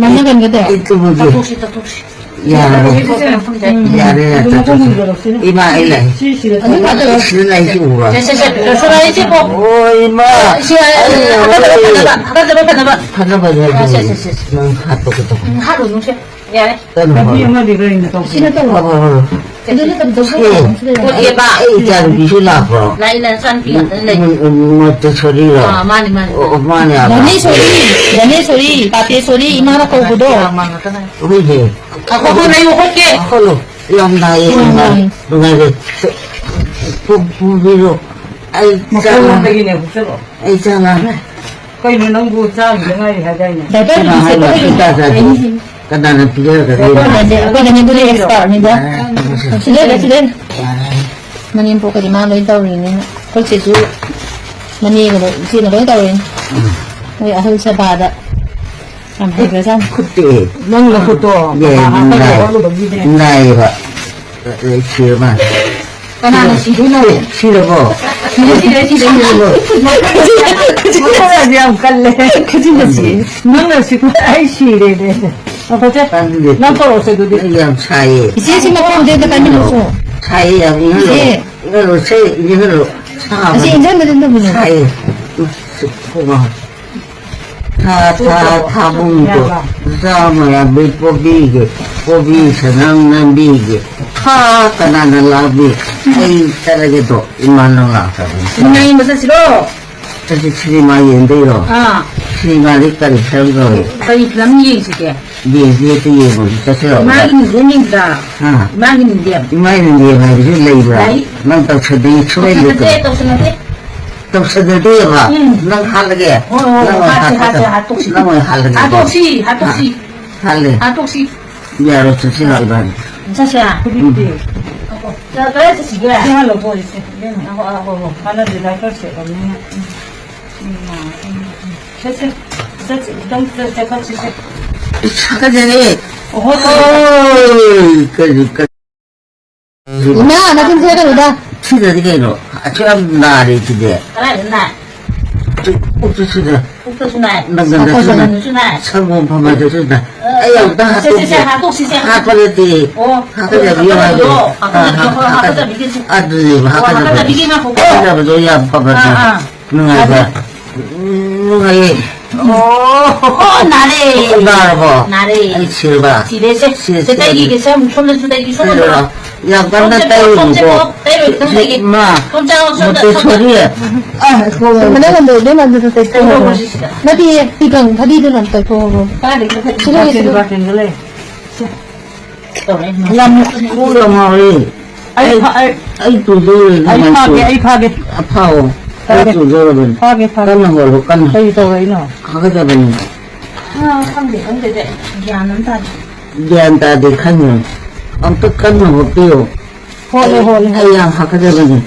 ꯃꯥꯡꯅꯒꯟꯒꯗꯣ꯫ ꯑꯩ ꯇꯨꯝꯃꯒꯦ꯫ ꯆꯥꯊꯣꯛꯁꯤ, ꯆꯥꯊꯣꯛꯁꯤ꯫ ꯌꯥꯔꯕ? ꯎꯝ꯫ ꯌꯥꯔꯦ, ꯌꯥꯔꯦ, ꯆꯥꯊꯣꯛꯁꯤ꯫ ꯏꯃꯥ, ꯑꯩ ꯂꯥꯛꯑꯦ꯫ ꯑꯗꯨ ꯐꯥꯗꯣꯔꯣ꯫ ꯁꯤꯗ ꯂꯥꯛꯑꯦ, ꯁꯤ ꯎꯕ꯭ꯔꯥ? ꯁꯦ, ꯁꯦ, ꯁꯦ, ꯂꯣꯏꯁꯜꯂꯣ, ꯑꯩ ꯁꯤꯕꯣ꯫ ꯑꯣ, ꯏꯃꯥ꯫ ꯁꯤ, ꯑꯩ, ꯑꯩ, ꯍꯥꯒꯠꯆꯕ ꯐꯅꯕ, ꯍꯥꯒꯠꯆꯕ ꯐꯅꯕ꯫ ꯐꯅꯕ, ꯑꯥ, ꯁꯦ, ꯁꯦ, ꯁꯦ, ꯁꯦ꯫ ꯅꯪ ꯍꯥꯠꯄ ꯀꯩꯗꯧꯕ? ꯎꯝ, ꯍꯥꯠꯂꯨꯅꯨ, ꯁꯦ꯫ ꯌꯥꯔꯦ꯫ ꯆꯠꯂꯣ, ꯂꯝꯕꯤ ꯍꯣꯏ꯫ ꯑꯃꯗꯤ ꯂꯩꯅ ꯇꯧꯁꯤ꯫ ꯁꯤꯅ ꯇꯧꯔꯣ꯫ ꯍꯣꯏ, ꯍꯣꯏ, ꯍꯣꯏ꯫ ꯑꯗꯨ ꯅꯠꯇꯕ ꯇꯧꯁꯤ꯫ ꯑꯦ, ꯇꯧꯁꯤ꯫ ꯑꯩ ꯏꯆꯥꯅꯨꯄꯤꯁꯨ ꯂꯥꯛꯄ꯭ꯔꯣ? ꯂꯥꯛꯏ, ꯂꯥꯛꯏ, ꯏꯆꯥꯅꯨꯄꯤ ꯉꯥꯛꯇ ꯂꯩ꯫ ꯎꯝ, ꯎꯝ, ꯃꯣꯟꯇꯦꯁꯣꯔꯤꯔꯣ? ꯑꯥ, ꯃꯥꯅꯤ, ꯃꯥꯅꯤ꯫ ꯑꯣ, ꯑꯣ, ꯃꯥꯅꯦ, ꯑꯥ, ꯙꯅꯦꯁꯣꯔꯤ, ꯃꯥꯅꯦ꯫ ꯙꯅꯦꯁꯣꯔꯤ, ꯄꯥꯇꯦꯁꯣꯔꯤ, ꯏꯃꯥꯅ ꯀꯧꯕꯗꯣ꯫ ꯍꯣꯏꯅꯦ꯫ ꯉꯥꯏꯈꯣ, ꯍꯣꯠꯂꯣ, ꯑꯩ ꯍꯣꯠꯀꯦ꯫ ꯍꯣꯠꯂꯣ꯫ ꯌꯥꯝ ꯅꯥꯏꯌꯦ, ꯎꯝ, ꯏꯃꯥ꯫ ꯎꯝ꯫ ꯅꯨꯡꯉꯥꯏꯔꯦ꯫ ꯄꯨ-, ꯄꯨꯕꯤꯔꯣ꯫ ꯑꯩ ꯆꯥꯛ ꯂꯥꯝꯃꯦ꯫ ꯃꯈꯣꯡꯂꯣꯝꯗꯒꯤꯅꯦ ꯍꯨꯛꯆꯜꯂꯣ꯫ ꯑꯩ ꯆꯥꯛ ꯂꯥꯝꯃꯦ꯫ ꯀꯩꯅꯣ ꯅꯪꯕꯨ ꯆꯥꯈꯤꯗ ꯉꯥꯏꯔꯤ ꯍꯥꯏꯗꯥꯏꯅꯦ? ꯗꯥꯏꯄꯔ ꯀꯅꯥ ꯍꯥꯏꯕ? ꯁꯦꯠꯄꯗꯒꯤ ꯁꯨꯡꯆꯥ ꯆꯥꯗꯦ꯫ ꯑꯩ ꯀꯅꯥꯅ ꯄꯤꯖꯔꯒꯗꯣꯏꯅꯣ? ꯑꯩꯈꯣꯏꯅꯅꯦ, ꯑꯩꯈꯣꯏꯅꯅꯦ ꯑꯗꯨꯗꯤ ꯑꯦꯛꯁꯄꯥꯔꯠꯅꯤꯗ꯫ ꯑꯦ, ꯁꯤꯗ ꯂꯩ, ꯁꯤꯗ ꯂꯩ꯫ ꯌꯥꯔꯦ꯫ ꯃꯅꯦꯝꯄꯣꯛꯀꯗꯤ ꯃꯥ ꯂꯣꯏ ꯇꯧꯔꯤꯅꯤꯅ꯫ ꯑꯩꯈꯣꯏ ꯆꯦꯁꯨ ꯃꯅꯦꯒꯗꯣ ꯏꯆꯦꯅ ꯂꯣꯏ ꯇꯧꯔꯤꯅꯤ꯫ ꯎꯝ꯫ ꯃꯣꯏ ꯑꯍꯜ ꯁꯦꯕꯥꯗ ꯌꯥꯝ ꯍꯩꯈ꯭ꯔꯖꯥꯠꯅꯤ꯫ ꯈꯨꯠꯇꯤ꯫ ꯅꯪ ꯅꯈꯨꯠꯇꯣ ꯑꯦ, ꯃꯄꯥ ꯍꯥꯞꯄꯒ ꯅꯥꯏ-, ꯍꯣꯠꯂꯨꯕꯒꯤꯅꯦ꯫ ꯅꯥꯏꯌꯦꯕ꯫ ꯑꯦ, ꯁꯤꯔ ꯃꯥꯜꯂꯦ꯫ ꯀꯅꯥꯅ ꯁꯤꯗꯣꯏꯅꯣ? ꯁꯤꯔꯕꯣ? ꯁꯤꯔꯦ, ꯁꯤꯔꯦ, ꯁꯤꯔꯦ꯫ ꯁꯤꯔꯕꯣ? ꯃꯈꯨꯠ ꯌꯥꯝ ꯀꯜꯂꯦ꯫ ꯈꯨꯖꯤꯟꯗ ꯁꯤꯔꯦ꯫ ꯅꯪꯅ ꯁꯤ-, ꯑꯩ ꯁꯤꯔꯦꯅꯦ꯫ ꯉꯥꯏꯈꯣꯁꯦ꯫ ꯇꯥꯅꯤꯡꯗꯦ꯫ ꯅꯪ ꯇꯧꯔꯛꯑꯣꯁꯦ ꯑꯗꯨꯗꯤ꯫ ꯑꯩ ꯌꯥꯝ ꯁꯥꯏꯌꯦ꯫ ꯏꯆꯦ, ꯁꯤ ꯃꯈꯣꯡꯁꯦ ꯑꯝꯇ ꯀꯟꯕꯤꯔꯛꯑꯣꯁꯦ꯫ ꯁꯥꯏꯌꯦ ꯌꯥꯝ ꯏꯪꯍꯜꯂꯣ꯫ ꯏꯆꯦ꯫ ꯏꯪꯍꯜꯂꯣꯁꯦ, ꯏꯪꯍꯜꯂꯣ꯫ ꯑꯁꯤ ꯁꯥꯕꯅꯤ꯫ ꯏꯪꯍꯟꯕꯗꯤ ꯑꯝꯇ ꯄꯨꯔꯛꯑꯣ꯫ ꯁꯥꯏꯌꯦ꯫ ꯁꯤ ꯈꯣꯡꯉꯣ꯫ ꯊꯥ, ꯊꯥ, ꯊꯥꯕꯨꯡꯗꯣ ꯆꯥꯃ ꯌꯥꯡꯈꯩ ꯄꯣꯕꯤꯒꯦ, ꯀꯣꯕꯤ ꯁꯅꯥꯝ ꯅꯝꯕꯤꯒꯦ꯫ ꯊꯥ ꯀꯅꯥꯅ ꯂꯥꯛꯄꯤ? ꯑꯩ ꯆꯠꯂꯒꯦꯗꯣ, ꯏꯃꯥ ꯅꯪ ꯂꯥꯛꯇꯕꯅꯤ꯫ ꯉꯥꯏꯕ ꯆꯠꯁꯤꯔꯣ? ꯆꯠꯁꯤ, ꯁꯤꯅꯦꯃꯥ ꯌꯦꯡꯗꯣꯏꯔꯣ? ꯑꯥ꯫ ꯁꯤꯅꯦꯃꯥꯗꯤ ꯀꯔꯤ ꯐꯤꯂꯝ ꯇꯧꯔꯤ? ꯀꯔꯤ ꯐꯤꯂꯝ ꯌꯦꯡꯁꯤꯒꯦ? ꯌꯦꯡꯁꯤ, ꯍꯦꯛꯇ ꯌꯦꯡꯉꯨꯁꯤ, ꯆꯠꯁꯤꯔꯣ? ꯏꯃꯥꯒꯤ ꯃꯤꯡꯁꯦꯜ ꯌꯦꯡꯁꯤꯔꯥ? ꯑꯥ꯫ ꯏꯃꯥꯒꯤ ꯃꯤꯡꯁꯦꯜ꯫ ꯏꯃꯥꯒꯤ ꯃꯤꯡꯁꯦꯜ ꯍꯥꯏꯕꯁꯨ ꯂꯩꯕ꯭ꯔꯥ? ꯂꯩ꯫ ꯅꯪ ꯇꯧꯁꯟꯅꯩ ꯁꯨꯡꯂꯩ ꯇꯧꯁꯟꯅꯗꯦ, ꯂꯩꯇ꯭ꯔꯣ? ꯇꯧꯁꯟꯅꯗꯦ꯫ ꯇꯧꯁꯟꯅꯗꯦꯕ? ꯎꯝ꯫ ꯅꯪ ꯍꯥꯠꯂꯒꯦ? ꯍꯣꯏ, ꯍꯣꯏ, ꯅꯪ ꯍꯣꯏ, ꯑꯣꯏꯅ ꯍꯥꯠꯁꯦ, ꯍꯥꯠꯀꯗ꯭ꯔꯣ? ꯍꯥꯠꯁꯦ, ꯍꯥꯠꯇꯣꯛꯁꯤ꯫ ꯅꯪ ꯑꯣꯏꯅ ꯍꯥꯠꯂꯒꯦꯀꯣ? ꯍꯥꯠꯇꯣꯛꯁꯤ, ꯍꯥꯠꯇꯣꯛꯁꯤ꯫ ꯍꯥ-, ꯍꯥꯠꯂꯦ꯫ ꯍꯥꯠꯇꯣꯛꯁꯤ꯫ ꯌꯥꯔꯣꯏ, ꯆꯠꯁꯤ ꯂꯥꯛꯑꯣ ꯏꯕꯥꯅꯤ꯫ ꯆꯠꯁꯦ꯫ ꯎꯝ꯫ ꯀꯗꯥꯏ ꯆꯠꯁꯤꯒꯦ? ꯁꯤ ꯍꯥꯟꯅ ꯂꯧꯊꯣꯛꯑꯁꯤ꯫ ꯏꯕꯦꯝꯃ, ꯉꯥꯏꯈꯣ, ꯉꯥꯏꯈꯣ, ꯉꯥꯏꯈꯣ꯫ ꯀꯥꯟꯅꯗꯦ, ꯗꯥꯏꯄꯔ ꯁꯦꯠꯂꯕꯅꯤꯅ꯫ ꯎꯝ꯫ ꯎꯝ, ꯎꯝ, ꯎꯝ꯫ ꯁꯦ, ꯁꯦ, ꯆꯠꯁꯤ, ꯈꯤꯇꯪ ꯆꯠ-, ꯆꯠꯈꯠꯁꯤ, ꯁꯦ꯫ ꯏꯁ, ꯍꯥꯀꯠꯆꯔꯦ꯫ ꯑꯣꯍꯣ, ꯑꯣꯏ, ꯀꯔꯤ, ꯀꯔꯤ꯫ ꯏꯃꯥ, ꯅꯆꯤꯟ ꯊꯤꯔꯛꯀꯅꯨꯗ꯫ ꯁꯤꯗꯗꯤ ꯀꯩꯅꯣ? ꯑꯁꯨꯛ ꯌꯥꯝ ꯅꯥꯔꯤ ꯁꯤꯗꯤ꯫ ꯀꯗꯥꯏꯗ ꯅꯥꯏ? ꯄꯨꯛꯇꯨ ꯁꯤꯗ꯫ ꯄꯨꯛꯇꯁꯨ ꯅꯥꯏ꯫ ꯅꯪꯒꯟꯗꯁꯨ ꯅꯥꯏ꯫ ꯁꯪꯒꯣꯝꯁꯨ ꯅꯥꯏ꯫ ꯁꯪꯒꯣꯝ ꯐꯝꯕꯗꯁꯨ ꯅꯥꯏ꯫ ꯑ, ꯑꯩ ꯑꯃꯨꯛꯇ ꯁꯦ, ꯁꯦ, ꯁꯦ, ꯍꯥꯠꯇꯣꯛꯀꯦ꯫ ꯍꯥꯠꯇꯣꯛꯁꯤ, ꯁꯦ, ꯍꯥꯠꯇꯣꯛꯁꯤ꯫ ꯍꯥꯠꯄ ꯅꯠꯇꯦ꯫ ꯑꯣ, ꯍꯥꯠꯀꯗꯕ ꯌꯥꯎ ꯍꯥꯏꯗꯦ꯫ ꯍꯥꯠꯀꯗꯕꯗꯣ, ꯑ, ꯍꯥꯠꯀꯗꯕꯗꯣ, ꯍꯥꯠꯀꯗꯕ꯫ ꯍꯥꯠꯀꯗꯕꯤꯒꯤ ꯉꯥꯏꯈꯣ꯫ ꯍꯥꯠꯀꯗꯕꯗꯣ ꯌꯥꯝ ꯐꯕꯅꯦ꯫ ꯑꯥ, ꯑꯥ꯫ ꯅꯨꯡꯉꯥꯏꯕ꯫ ꯑꯗꯨ ꯅꯨꯡꯉꯥꯏꯌꯦ꯫ ꯑꯣ, ꯅꯥꯔꯦ꯫ ꯅꯥꯔꯕꯣ? ꯅꯥꯔꯦ꯫ ꯑꯩ ꯁꯤꯔꯕ? ꯁꯤꯔꯦ, ꯁꯦ꯫ ꯁꯤꯔꯦ, ꯁꯦ, ꯁꯤꯔꯦ꯫ ꯇꯩꯈꯤꯒꯦ, ꯁꯦ, ꯑꯃꯨꯛ ꯁꯣꯝꯗꯁꯨ ꯇꯩꯈꯤ, ꯁꯣꯝꯗꯁꯨ꯫ ꯁꯤꯔꯕ? ꯌꯥꯝ ꯀꯟꯅ ꯁꯣꯝꯁꯦ, ꯇꯩꯔꯨꯅꯨꯀꯣ꯫ ꯁꯣꯝꯁꯦ, ꯇꯩꯔꯣꯏ, ꯈꯤꯇꯪ ꯇꯩꯒꯦ꯫ ꯁꯤ, ꯃꯥ, ꯁꯣꯝ ꯆꯪꯉꯣ, ꯁꯣꯝꯗ, ꯃꯣꯇꯦꯁꯣꯔꯤ꯫ ꯁꯣꯝꯗ꯫ ꯑ, ꯀꯣ-, ꯃꯅꯪꯒꯟꯗꯣ, ꯏꯕꯦꯝꯃ, ꯑꯗꯨꯗ ꯇꯩꯊꯣꯛꯑꯣ꯫ ꯇꯩꯊꯣꯛꯈ꯭ꯔꯣ, ꯁꯤꯁꯤꯗ꯫ ꯅꯠꯇꯦ, ꯐꯤꯒꯪ ꯐꯗꯤꯗꯨꯅ ꯇꯩꯊꯣꯛꯑꯣ꯫ ꯀꯗꯥꯏꯗꯒꯤ? ꯁꯤꯗ ꯂꯩ, ꯁꯤꯗ꯫ ꯕꯥꯔꯇꯦꯟꯗ ꯂꯩ꯫ ꯁꯦ꯫ ꯇꯧꯔꯦ꯫ ꯌꯥꯝ ꯀꯣꯛ ꯌꯥꯝ ꯉꯥꯎꯔꯦ꯫ ꯑꯩ ꯑꯩ, ꯐꯥ-, ꯑꯩ ꯑꯩ ꯇꯨꯗꯧꯔꯦ, ꯑꯩ ꯅꯨꯡꯉꯥꯏꯇꯦ꯫ ꯐꯥꯒꯦ, ꯑꯩ ꯐꯥꯒꯦ꯫ ꯑꯐꯥꯎ꯫ ꯑꯩ ꯐꯥꯒꯦ꯫ ꯇꯨꯗꯧꯔꯕꯅꯤ꯫ ꯐꯥꯒꯦ, ꯐꯥꯒꯦ꯫ ꯀꯟꯅ ꯍꯣꯠꯂꯨ, ꯀꯟꯅ꯫ ꯀꯔꯤ ꯇꯧꯔꯛꯏꯅꯣ? ꯐꯥꯒꯗꯕꯅꯤ꯫ ꯑ, ꯈꯪꯗꯦ, ꯈꯪꯗꯦꯗ, ꯒ꯭ꯌꯥꯟ ꯑꯃ ꯇꯥꯗꯦ꯫ ꯒ꯭ꯌꯥꯟ ꯇꯥꯗꯦ, ꯈꯪꯉꯦ꯫ ꯑꯝꯇ ꯀꯟꯅ ꯍꯣꯠꯄꯤꯌꯨ꯫ ꯍꯣꯠꯂꯦ, ꯑꯩ, ꯍꯣꯠꯂꯦ, ꯑꯩ ꯍꯣꯠꯂꯦ꯫ ꯌꯥꯝ ꯍꯥꯀꯠꯆꯕꯅꯤ꯫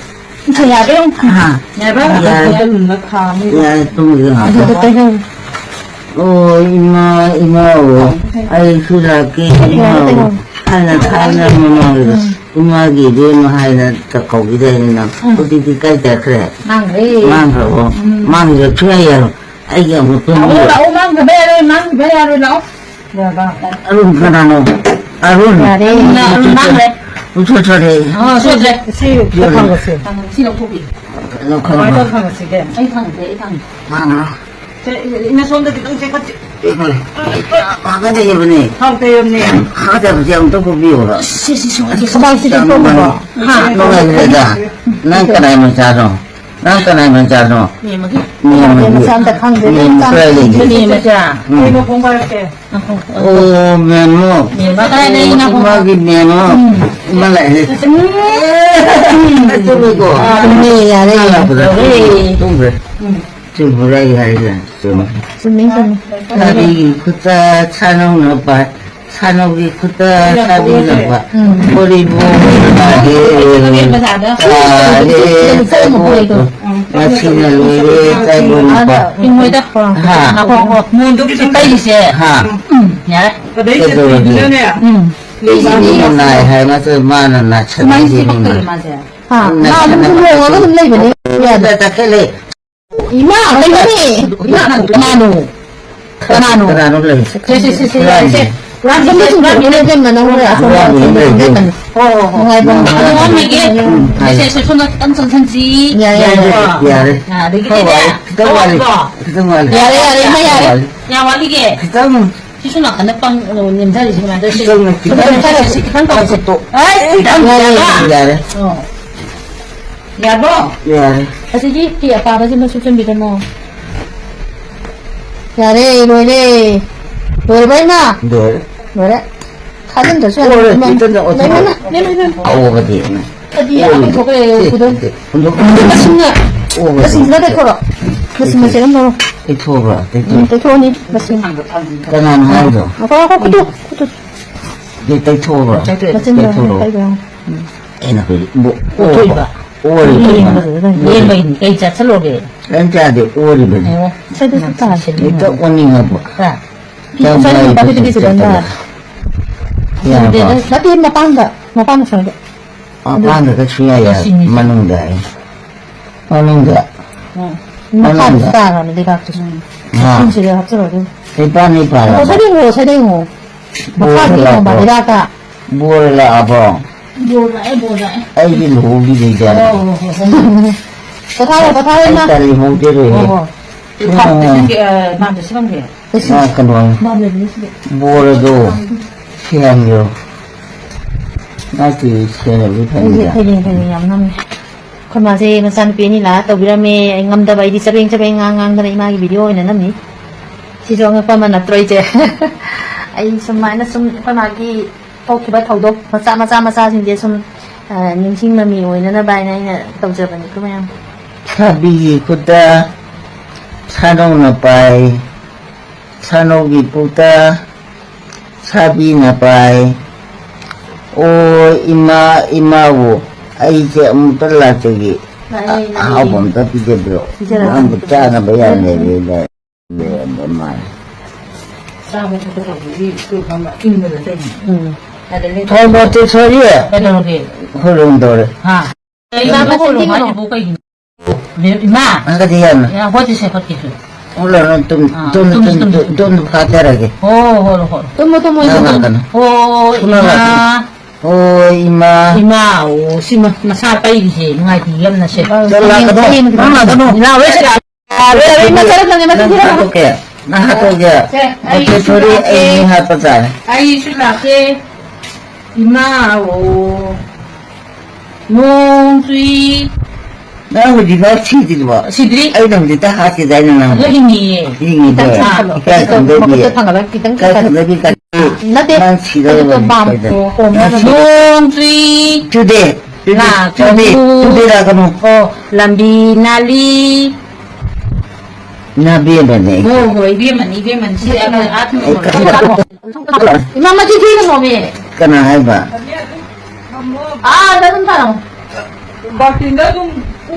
ꯏꯊ ꯌꯥꯗꯦ꯫ ꯍꯥ? ꯌꯥꯔꯕ? ꯌꯥꯔꯦ꯫ ꯑꯗꯨꯗ ꯂꯨꯝꯅ ꯈꯥꯝꯃꯤ꯫ ꯌꯥꯔꯦ, ꯇꯨꯝꯃꯒꯦ ꯉꯥꯏꯍꯥꯛ꯫ ꯑꯗꯨꯗ ꯇꯩꯍꯧ꯫ ꯑꯣ, ꯏꯃꯥ, ꯏꯃꯥꯑꯣ, ꯑꯩꯁꯨ ꯂꯥꯛꯀꯦ, ꯌꯥꯔꯦ, ꯏꯃꯥꯑꯣ꯫ ꯇꯩꯍꯧ꯫ ꯊꯥꯏꯅ, ꯊꯥꯏꯅ ꯃꯃꯥꯡꯗ ꯎꯝ꯫ ꯏꯃꯥꯒꯤ ꯏꯕꯦꯝꯃ ꯍꯥꯏꯅ ꯀꯧꯈꯤꯗꯥꯏꯅꯦ ꯅꯪ? ꯎꯝ꯫ ꯍꯧꯖꯤꯛꯇꯤ ꯀꯥꯏ ꯆꯠꯈ꯭ꯔꯦ? ꯃꯥꯡꯈ꯭ꯔꯦ꯫ ꯃꯥꯡꯈ꯭ꯔꯕꯣ? ꯎꯝ꯫ ꯃꯥꯡꯈ꯭ꯔꯦ, ꯁꯨꯡꯌꯥ ꯌꯥꯔꯣꯏ꯫ ꯑꯩꯒꯤ ꯑꯃꯨꯛ ꯂꯥꯛꯑꯣ, ꯇꯨꯝꯕꯤꯌꯣ꯫ ꯂꯥꯛꯑꯣ, ꯃꯥꯡꯈꯤꯕ ꯌꯥꯔꯣꯏ, ꯃꯥꯡꯈꯤꯕ ꯌꯥꯔꯣꯏ, ꯂꯥꯛꯑꯣ꯫ ꯌꯥꯔꯕ? ꯑꯔꯨꯟ ꯀꯅꯥꯅꯣ? ꯑꯔꯨꯟ꯫ ꯌꯥꯔꯦ꯫ ꯑꯔꯨꯟ ꯃꯥꯡꯈ꯭ꯔꯦ꯫ ꯄꯨꯊꯣꯛꯆꯔꯦ꯫ ꯑꯥ, ꯁꯣꯏꯗ꯭ꯔꯦ꯫ ꯁꯤ ꯌꯥꯔꯦ꯫ ꯊꯥꯡꯒꯠꯁꯦ꯫ ꯁꯤ ꯂꯧꯊꯣꯛꯄꯤꯌꯨ꯫ ꯂꯧꯈꯠꯂꯣ꯫ ꯀꯃꯥꯏꯅ ꯇꯧꯔ ꯊꯥꯡꯒꯠꯁꯤꯒꯦ? ꯑꯩ ꯊꯥꯡꯒꯠꯀꯦ, ꯑꯩ ꯊꯥꯡꯒꯠꯀꯦ꯫ ꯃꯥꯡꯈ꯭ꯔꯣ꯫ ꯁꯦ, ꯏꯅ ꯁꯣꯝꯗ ꯈꯤꯇꯪ ꯆꯦꯟꯈꯠꯁꯤ꯫ ꯆꯦꯟꯈꯠꯂꯦ꯫ ꯍꯥꯀꯠꯆꯩꯌꯦꯕꯅꯦ꯫ ꯍꯥꯀꯠꯆꯩꯌꯦꯕꯅꯦ꯫ ꯍꯥꯀꯠꯆꯕꯁꯦ ꯑꯃꯨꯛꯇ ꯄꯨꯕꯤꯌꯣꯕ꯫ ꯁꯤ, ꯁꯤ, ꯁꯤ, ꯁꯤ, ꯁꯤ, ꯁꯤ, ꯁꯤ, ꯌꯥꯝ ꯅꯨꯡꯉꯥꯏ-, ꯍꯥ? ꯅꯨꯡꯉꯥꯏꯈ꯭ꯔꯦꯗ꯫ ꯅꯪ ꯀꯅꯥꯏ ꯃꯆꯥꯅꯣ? ꯅꯪ ꯀꯅꯥꯏ ꯃꯆꯥꯅꯣ? ꯃꯦꯝꯃꯒꯤ꯫ ꯃꯦꯝꯃꯒꯤ꯫ ꯃꯆꯥ ꯑꯝꯇ ꯈꯪꯗꯦ꯫ ꯃꯦꯝꯃ ꯀꯗꯥꯏ ꯂꯩꯒꯦ? ꯃꯦꯝꯃ ꯃꯆꯥ꯫ ꯎꯝ꯫ ꯑꯩ ꯃꯈꯣꯡ ꯄꯥꯏꯔꯛꯀꯦ꯫ ꯑꯣ, ꯃꯦꯝꯃꯣ꯫ ꯃꯦꯝꯃ ꯀꯗꯥꯏ ꯂꯩ? ꯏꯃꯥꯒꯤ ꯃꯦꯝꯃꯣ꯫ ꯎꯝ꯫ ꯏꯃꯥ ꯂꯥꯛꯑꯦ꯫ ꯎꯝ꯫ ꯇꯨꯝꯃꯤꯀꯣ? ꯇꯨꯝꯃꯦ, ꯌꯥꯔꯦ꯫ ꯏꯃꯥ ꯂꯥꯛꯄꯗ ꯌꯥꯔꯦ꯫ ꯇꯨꯝꯈ꯭ꯔꯦ꯫ ꯎꯝ꯫ ꯆꯨꯝꯕ꯭ꯔꯥ ꯑꯩ ꯍꯥꯏꯁꯦ? ꯆꯨꯝꯃꯦ꯫ ꯆꯨꯝꯃꯤ, ꯆꯨꯝꯃꯤ꯫ ꯁꯥꯕꯤꯒꯤ ꯈꯨꯠꯇ, ꯁꯥꯅꯧꯅ ꯄꯥꯏ-, ꯁꯥꯅꯧꯒꯤ ꯈꯨꯠꯇ ꯁꯥꯕꯤꯅ ꯄꯥꯏ-, ꯎꯝ꯫ ꯀꯣꯔꯤꯕꯣ ꯇꯥꯒꯦ, ꯇꯥꯒꯦ, ꯎꯝ꯫ ꯉꯁꯤꯅ ꯂꯣꯏꯔꯦ, ꯆꯥꯏꯕꯣꯟ ꯅꯨꯄꯥ꯫ ꯍꯥ? ꯉꯥꯏꯈꯣ, ꯉꯥꯏꯈꯣ꯫ ꯃꯣꯟꯗꯣ ꯈꯤꯇꯪ ꯇꯩꯁꯦ꯫ ꯍꯥ? ꯎꯝ, ꯌꯥꯔꯦ꯫ ꯀꯩꯗꯧꯔꯒꯦ? ꯎꯝ꯫ ꯃꯤꯅ ꯅꯥꯏ ꯍꯥꯏ ꯅꯠꯇ꯭ꯔꯒ ꯃꯥꯅ ꯅꯥꯁꯟꯅꯩ ꯁꯤꯅꯤꯅ꯫ ꯃꯥ ꯑꯗꯨꯝ ꯂꯣꯡꯉꯒ ꯑꯗꯨꯝ ꯂꯩꯕꯅꯦ꯫ ꯌꯥꯗꯦ꯫ ꯇꯈꯦꯜꯂꯦ꯫ ꯏꯃꯥ, ꯀꯩꯅꯣꯅꯦ? ꯏꯃꯥ, ꯀꯅꯥꯅꯣ? ꯀꯅꯥꯅꯣ? ꯀꯅꯥꯅꯣ ꯂꯩ? ꯁꯦ, ꯁꯦ, ꯁꯦ, ꯁꯦ, ꯌꯥꯔꯦ, ꯁꯦ꯫ ꯍꯨꯔꯥꯟꯕꯤ, ꯍꯨꯔꯥꯟꯕꯤ, ꯍꯨꯔꯥꯟꯕꯤ꯫ ꯍꯨꯔꯥꯟꯕꯤ ꯑꯃ ꯂꯩ, ꯂꯩ꯫ ꯍꯣ, ꯍꯣ, ꯍꯣ꯫ ꯅꯨꯡꯉꯥꯏꯕ꯫ ꯑꯗꯣ ꯋꯥꯟ ꯃꯤꯅꯤꯠ꯫ ꯎꯝ, ꯁꯦ, ꯁꯦ, ꯁꯣꯝꯗ ꯈꯤꯇꯪ ꯆꯪꯁꯟꯁꯤ꯫ ꯌꯥꯔꯦ, ꯌꯥꯔꯦ꯫ ꯀꯣ꯫ ꯌꯥꯔꯦ꯫ ꯑꯥ, ꯑꯗꯒꯤꯗꯤꯅꯦ꯫ ꯈꯔ ꯋꯥꯠꯂꯤ, ꯈꯤꯇꯪ ꯋꯥꯠꯂꯤ꯫ ꯀꯣ꯫ ꯈꯤꯇꯪ ꯋꯥꯠꯂꯤ꯫ ꯌꯥꯔꯦ, ꯌꯥꯔꯦ, ꯏꯃꯥ, ꯌꯥꯔꯦ꯫ ꯋꯥꯠꯂꯤ꯫ ꯀꯌꯥꯝ ꯋꯥꯠꯂꯤꯒꯦ? ꯈꯤꯇꯪ꯫ ꯁꯤꯁꯨ ꯅꯥꯀꯟꯗ ꯄꯪ-, ꯅꯦꯝꯊꯔꯤꯁꯤ ꯀꯃꯥꯏꯅ ꯇꯧꯔꯤ? ꯈꯤꯇꯪ, ꯈꯤꯇꯪ ꯈꯤꯇꯪ ꯇꯧꯁꯤ, ꯈꯤꯇꯪ ꯇꯧꯁꯤ꯫ ꯈꯤꯇꯪ꯫ ꯑꯩ ꯈꯤꯇꯪ ꯌꯥꯔꯦ, ꯌꯥꯔꯕ? ꯌꯥꯔꯦ꯫ ꯑꯣ꯫ ꯌꯥꯔꯕꯣ? ꯌꯥꯔꯦ꯫ ꯑꯁꯤꯒꯤ ꯐꯤ ꯑꯄꯥꯕꯁꯤꯃ ꯁꯨꯞꯆꯟꯕꯤꯔꯝꯃꯣ꯫ ꯌꯥꯔꯦ, ꯂꯣꯏꯔꯦ꯫ ꯂꯣꯏꯔꯕ, ꯏꯃꯥ? ꯂꯣꯏꯔꯦ꯫ ꯂꯣꯏꯔꯦ꯫ ꯊꯥꯖꯤꯟꯗ꯭ꯔꯁꯨ ꯌꯥꯔꯦ꯫ ꯂꯣꯏꯔꯦ, ꯏꯃꯥ, ꯈꯤꯇꯪ ꯂꯣꯏꯔꯦ, ꯏꯃꯥ꯫ ꯑꯣ, ꯂꯣꯏꯔꯦ꯫ ꯐꯗꯤ꯫ ꯐꯗꯤ ꯑꯣ, ꯑꯃ ꯊꯣꯛꯈ꯭ꯔꯦ, ꯁꯤ, ꯈꯨꯗꯣꯜ꯫ ꯁꯤ, ꯁꯤ꯫ ꯍꯨꯟꯗꯣꯛ-, ꯃꯁꯤꯡꯅ, ꯑꯣ, ꯃꯁꯤꯡꯁꯤꯅ ꯇꯩꯊꯣꯛꯑꯣ꯫ ꯃꯁꯤꯡ ꯃꯆꯦꯠ ꯑꯃ ꯂꯧꯔꯣ꯫ ꯇꯩꯊꯣꯛꯑꯣ, ꯇꯩꯊꯣꯛꯑꯣ꯫ ꯎꯝ, ꯇꯩꯊꯣꯛꯑꯅꯤ, ꯃꯁꯤꯡ꯫ ꯀꯅꯥꯅꯣ ꯍꯥꯏꯔꯤꯗꯣ? ꯉꯥꯏꯈꯣ, ꯉꯥꯏꯈꯣ, ꯈꯨꯠꯇꯨ, ꯈꯨꯠꯇꯨ꯫ ꯁꯤ ꯇꯩꯊꯣꯛꯑꯕ꯭ꯔꯣ? ꯃꯆꯤꯟꯗꯣ ꯇꯩꯊꯣꯛꯑꯣ꯫ ꯇꯩꯕ ꯌꯥꯎ-, ꯎꯝ꯫ ꯑꯩꯅ ꯑꯩꯈꯣꯏ ꯏꯕꯣ-, ꯑꯣꯊꯣꯛꯏꯕ꯫ ꯑꯣꯔꯤꯕ꯫ ꯂꯦꯡꯕ-, ꯂꯦꯡꯕꯒꯤꯅꯤ꯫ ꯀꯩ ꯆꯥꯁꯤꯜꯂꯨꯔꯒꯦ? ꯀꯩꯝ ꯆꯥꯗꯦ, ꯑꯣꯔꯤꯕꯅꯤ꯫ ꯑꯣ꯫ ꯁꯤꯗꯁꯨ ꯇꯥꯁꯤꯜꯂꯤ꯫ ꯍꯦꯛꯇ ꯑꯣꯟꯅꯤꯡꯉꯛꯄ꯫ ꯍꯥ? ꯆꯥꯛ ꯁ꯭ꯋꯥꯏꯗ ꯆꯥꯕ ꯃꯄꯥꯟꯗ ꯈꯣꯠꯄ ꯇꯤꯀꯦꯠꯁꯦ ꯆꯠꯄꯗ꯫ ꯂꯣꯏꯅ ꯌꯥꯔꯕꯣ? ꯅꯠꯇꯦ, ꯃꯄꯥꯟꯗ, ꯃꯄꯥꯟꯗ ꯁ꯭ꯋꯥꯏꯗ꯫ ꯃꯄꯥꯟꯗꯒ ꯁꯨꯡꯌꯥ ꯌꯥꯗꯦ꯫ ꯁꯤꯅꯤ꯫ ꯃꯅꯨꯡꯗ ꯍꯥꯏ꯫ ꯃꯅꯨꯡꯗ꯫ ꯎꯝ꯫ ꯃꯈꯥꯗꯁꯨ ꯃꯅꯨꯡꯗ꯫ ꯇꯥꯈ꯭ꯔꯕꯅꯤ ꯂꯩꯕꯥꯛꯇꯨꯁꯨ꯫ ꯍꯥ꯫ ꯁꯤꯡꯁꯤꯗ ꯍꯥꯞꯆꯜꯂꯣ ꯑꯗꯨꯝ꯫ ꯂꯩꯄꯥꯛꯅꯤ ꯄꯥꯜꯂꯕ? ꯑꯣ, ꯁ꯭ꯋꯥꯏꯗ ꯌꯦꯡꯉꯣ, ꯁ꯭ꯋꯥꯏꯗ ꯌꯦꯡꯉꯣ꯫ ꯃꯈꯥꯗ ꯌꯦꯡꯉꯣꯕ, ꯂꯩꯕꯥꯛꯇꯣ꯫ ꯂꯩꯕꯥꯛꯇ꯫ ꯕꯣꯔ ꯂꯥꯛꯑꯕꯣ? ꯕꯣꯔ ꯂꯥꯛꯑꯦ, ꯕꯣꯔ ꯂꯥꯛꯑꯦ꯫ ꯑꯩꯗꯤ ꯂꯨꯍꯣꯡꯈꯤꯗꯣꯏꯖꯥꯠꯂꯣ? ꯑꯣ, ꯍꯣ, ꯍꯣ, ꯍꯣ꯫ ꯄꯣꯊꯥꯔꯣ, ꯄꯣꯊꯥꯔꯣ, ꯑꯩ ꯏꯃꯥ꯫ ꯇꯜꯂꯤ, ꯂꯨꯍꯣꯡꯗꯣꯏꯔꯣꯏꯍꯦ꯫ ꯍꯣ, ꯍꯣ꯫ ꯏꯃꯥ꯫ ꯅꯪꯒꯤ, ꯑ, ꯃꯥꯟꯗꯦ, ꯁꯤ ꯃꯥꯟꯗꯦ꯫ ꯃꯥ ꯀꯩꯅꯣ, ꯃꯥꯟꯗꯦ, ꯁꯤꯗꯤ꯫ ꯕꯣꯔ ꯑꯗꯣ ꯁꯤꯍꯟꯈ꯭ꯔꯣ꯫ ꯃꯥ ꯇꯤ ꯁꯦꯟꯅꯕꯗꯤ ꯑꯩꯁꯦ ꯐꯅꯤꯗ꯫ ꯐꯩꯅꯦ, ꯐꯩꯅꯦ, ꯌꯥꯝ ꯅꯝꯃꯦ꯫ ꯑꯩꯈꯣꯏ ꯃꯥꯁꯦ ꯃꯆꯥꯅꯨꯄꯤ ꯑꯅꯤ ꯂꯥꯛꯑ ꯇꯧꯕꯤꯔꯝꯃꯦ꯫ ꯑꯩ ꯉꯝꯗꯕ, ꯑꯩꯗꯤ ꯆꯕꯦꯡ ꯆꯕꯦꯡ ꯉꯥꯡ ꯉꯥꯡꯗꯅ ꯏꯃꯥꯒꯤ ꯚꯤꯗꯤꯑꯣ ꯑꯣꯏꯅ ꯅꯝꯃꯤ꯫ ꯁꯤꯁꯨ ꯑꯉꯛꯄ ꯑꯃ ꯅꯠꯇ꯭ꯔꯣ ꯏꯆꯦ? ꯑꯩ ꯁꯨꯃꯥꯏꯅ ꯁꯨꯝ ꯑꯩꯈꯣꯏ ꯃꯥꯒꯤ ꯊꯣꯛꯈꯤꯕ ꯊꯧꯗꯣꯛ ꯃꯆꯥ ꯃꯆꯥ ꯃꯆꯥꯁꯤꯡꯁꯦ ꯁꯨꯝ, ꯑ, ꯅꯤꯡꯁꯤꯡ ꯃꯃꯤ ꯑꯣꯏꯅꯅꯕ ꯍꯥꯏꯅ ꯑꯩꯅ ꯇꯧꯖꯕꯅꯤꯀꯣ ꯃꯌꯥꯝ꯫ ꯁꯥꯕꯤꯒꯤ ꯈꯨꯠꯇ ꯁꯥꯗꯧꯅ ꯄꯥꯏ, ꯁꯥꯅꯧꯒꯤ ꯄꯨꯛꯇ ꯁꯥꯕꯤꯅ ꯄꯥꯏ꯫ ꯑꯣ ꯏꯃꯥ, ꯏꯃꯥꯕꯨ ꯑꯩꯁꯦ ꯑꯃꯨꯛꯇ ꯂꯥꯛꯆꯒꯦ꯫ ꯂꯥꯛꯑꯦ, ꯂꯥꯛꯑꯦ꯫ ꯑꯍꯥꯎꯕ ꯑꯝꯇ ꯄꯤꯖꯕꯤꯔꯣ꯫ ꯄꯤꯖꯔꯛꯀꯦ꯫ ꯅꯪꯕꯨ ꯆꯥꯅꯕ ꯌꯥꯝ ꯂꯩꯔꯦ꯫ ꯂꯩꯔꯝꯕ ꯃꯥꯜꯂꯦ꯫ ꯆꯥꯕ ꯊꯛꯄ ꯇꯧꯕꯒꯤ ꯁ꯭ꯀꯨꯜ ꯐꯝꯕ ꯏꯪꯗꯅ ꯇꯧꯔꯤꯅꯤ꯫ ꯎꯝ꯫ ꯊꯣꯏꯕ ꯇꯦꯁꯣꯔꯤ꯫ ꯀꯩꯗꯧꯔꯒꯦ? ꯍꯨꯔꯨꯝꯗꯧꯔꯦ꯫ ꯍꯥ? ꯀꯩꯅꯣ ꯍꯨꯔꯨꯝ ꯍꯥꯏꯁꯤꯕꯨ ꯀꯩꯒꯤꯅꯣ? ꯏꯃꯥ! ꯍꯥꯏꯒꯗꯤ ꯌꯥꯝꯅ꯫ ꯌꯥ, ꯍꯣꯠꯇꯤ ꯁꯦ, ꯍꯣꯠꯀꯦꯁꯨ꯫ ꯍꯣꯠꯂꯣ, ꯇꯨꯝ, ꯑꯥ, ꯇꯨꯝ, ꯇꯨꯝ, ꯇꯨꯝ, ꯇꯨꯝ, ꯇꯨꯝ, ꯇꯨꯝ ꯐꯥꯊꯔꯒꯦ꯫ ꯍꯣ, ꯍꯣꯠꯂꯣ, ꯍꯣꯠꯂꯣ꯫ ꯇꯨꯝꯃꯣ, ꯇꯨꯝꯃꯣ, ꯉꯥꯏꯍꯥꯛ ꯇꯨꯝꯃꯣ꯫ ꯉꯥꯛꯀꯅꯨ꯫ ꯍꯣꯏ, ꯁꯨꯡꯂꯥꯛ ꯏꯃꯥ꯫ ꯂꯥꯛꯀꯅꯨ꯫ ꯍꯣꯏ, ꯏꯃꯥ꯫ ꯏꯃꯥ, ꯑꯣ, ꯁꯤꯃ ꯃꯁꯥ ꯄꯩꯔꯤꯁꯦ ꯅꯨꯡꯉꯥꯏꯇꯦ ꯌꯥꯝꯅ ꯁꯦ꯫ ꯆꯣ, ꯂꯥꯛꯀꯅꯨ꯫ ꯅꯪ ꯂꯥꯛꯀꯅꯨ꯫ ꯂꯥꯛꯑꯣꯏ ꯁꯦ꯫ ꯌꯥꯔꯦ, ꯌꯥꯔꯦ, ꯏꯃꯥ, ꯆꯠꯂꯣ, ꯆꯠꯂꯣ, ꯏꯃꯥ, ꯅꯪ ꯆꯠꯂꯣ꯫ ꯍꯥꯠꯇꯣꯛꯀꯦ꯫ ꯅꯪ ꯍꯥꯠꯇꯣꯛꯀꯦ꯫ ꯁꯦ, ꯑꯩ ꯃꯣꯇꯦꯁꯣꯔꯤ, ꯁꯨ ꯑꯩ ꯂꯥꯛꯀꯦ꯫ ꯃꯤ ꯍꯥꯠꯄ ꯇꯥꯔꯦ꯫ ꯑꯩꯁꯨ ꯂꯥꯛꯀꯦ꯫ ꯏꯃꯥ, ꯑꯣ꯫ ꯅꯣꯡ ꯆꯨꯏ꯫ ꯅꯪ ꯍꯧꯖꯤꯛꯐꯥꯎ ꯁꯤꯗ꯭ꯔꯤꯕꯣ? ꯁꯤꯗ꯭ꯔꯤ꯫ ꯑꯩꯅ ꯍꯧꯖꯤꯛꯇ ꯍꯥꯠꯈꯤꯗꯥꯏꯅꯦ ꯅꯪ? ꯑꯗꯣ ꯍꯤꯡꯉꯤꯌꯦ꯫ ꯍꯤꯡꯉꯤꯕꯣ? ꯈꯤꯇꯪ ꯆꯥꯁꯜꯂꯣ꯫ ꯏꯀꯥꯏ ꯈꯪꯗꯕꯤ꯫ ꯃꯈꯨꯠꯇ ꯊꯥꯡꯒꯠꯂꯒ ꯈꯤꯇꯪ ꯏꯀꯥꯏ ꯆꯥꯁꯜꯂꯣ꯫ ꯈꯪꯗꯕꯤ ꯀꯥꯏ-, ꯅꯠꯇꯦ, ꯅꯪ ꯁꯤꯗꯧꯔꯕꯅꯤ ꯑꯗꯨꯗꯣ ꯄꯥꯝ-, ꯁꯣꯏꯗꯅ꯫ ꯑꯣ, ꯅꯪ ꯁꯤꯗꯧꯔꯕꯅꯤ꯫ ꯅꯣꯡ ꯆꯨꯏ꯫ ꯆꯨꯗꯦ꯫ ꯆꯨꯗꯦ꯫ ꯂꯥꯛꯀꯅꯨ꯫ ꯆꯨꯗꯦ꯫ ꯆꯨꯗꯦ ꯂꯥꯛꯀꯅꯨ꯫ ꯑꯣ, ꯂꯝꯕꯤ ꯅꯥꯜꯂꯤ꯫ ꯅꯕꯦꯝꯃꯅꯦ꯫ ꯍꯣ, ꯍꯣ, ꯏꯕꯦꯝꯃꯅꯤ, ꯏꯕꯦꯝꯃꯅꯤ꯫ ꯁꯤ ꯑꯥ ꯊꯝꯃꯣ꯫ ꯑꯩ ꯈꯪꯗꯦ꯫ ꯏꯃꯥ, ꯃꯆꯤꯟ ꯊꯤꯒꯅꯣꯃꯤ꯫ ꯀꯅꯥ ꯍꯥꯏꯕ? ꯑꯥꯗ ꯑꯗꯨꯝ ꯊꯥꯔꯝꯃꯣ꯫ ꯕꯥꯇꯤꯟꯗ ꯑꯗꯨꯝ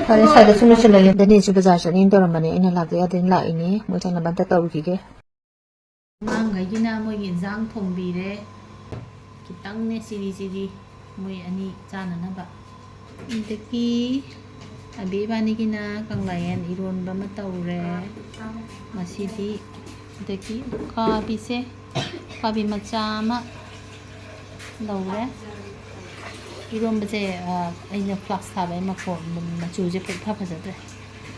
ꯐꯔꯦ, ꯁ꯭ꯋꯥꯏꯗ ꯁꯨꯝ ꯂꯣꯏꯁꯤꯜꯂꯒꯦ꯫ ꯗꯅꯤꯁꯨ ꯕꯖꯥꯔ ꯆꯠꯅꯤꯡ ꯇꯧꯔꯝꯕꯅꯦ, ꯑꯩꯅ ꯂꯥꯛꯇ ꯌꯥꯗꯦꯅ ꯂꯥꯛꯏꯅꯦ꯫ ꯃꯣꯏ ꯆꯠꯅꯕ ꯑꯝꯇ ꯇꯧꯔꯨꯈꯤꯒꯦ꯫ ꯑꯉꯥꯡꯈꯩꯒꯤꯅ ꯃꯣꯏꯒꯤ ꯏꯟꯁꯥꯡ ꯊꯣꯡꯕꯤꯔꯦ꯫ ꯈꯤꯇꯪꯅꯦ ꯆꯤꯔꯤ ꯆꯤꯔꯤ ꯃꯣꯏ ꯑꯅꯤ ꯆꯥꯅꯅꯕ꯫ ꯑꯗꯒꯤ ꯑꯕꯦ ꯏꯕꯥꯅꯤꯒꯤꯅ ꯀꯪꯂꯥꯌꯦꯟ ꯏꯔꯣꯟꯕ ꯑꯃ ꯇꯧꯔꯦ ꯉꯁꯤꯗꯤ꯫ ꯑꯗꯒꯤ ꯎꯈꯥꯕꯤꯁꯦ, ꯎꯈꯥꯕꯤ ꯃꯆꯥ ꯑꯃ ꯂꯧꯔꯦ꯫ ꯏꯔꯣꯟꯕꯁꯦ, ꯑ, ꯑꯩꯅ ꯐ꯭ꯂꯥꯛꯁ ꯊꯥꯕꯩ ꯃꯈꯣꯟ, ꯃꯆꯨꯁꯦ ꯄꯨꯡꯐ ꯐꯖꯗ꯭ꯔꯦ꯫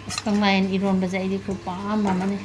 ꯑꯁ, ꯀꯪꯂꯥꯌꯦꯟ ꯏꯔꯣꯟꯕꯁꯦ ꯑꯩꯗꯤ ꯈꯨꯄꯥꯝ ꯑꯃꯅꯤ꯫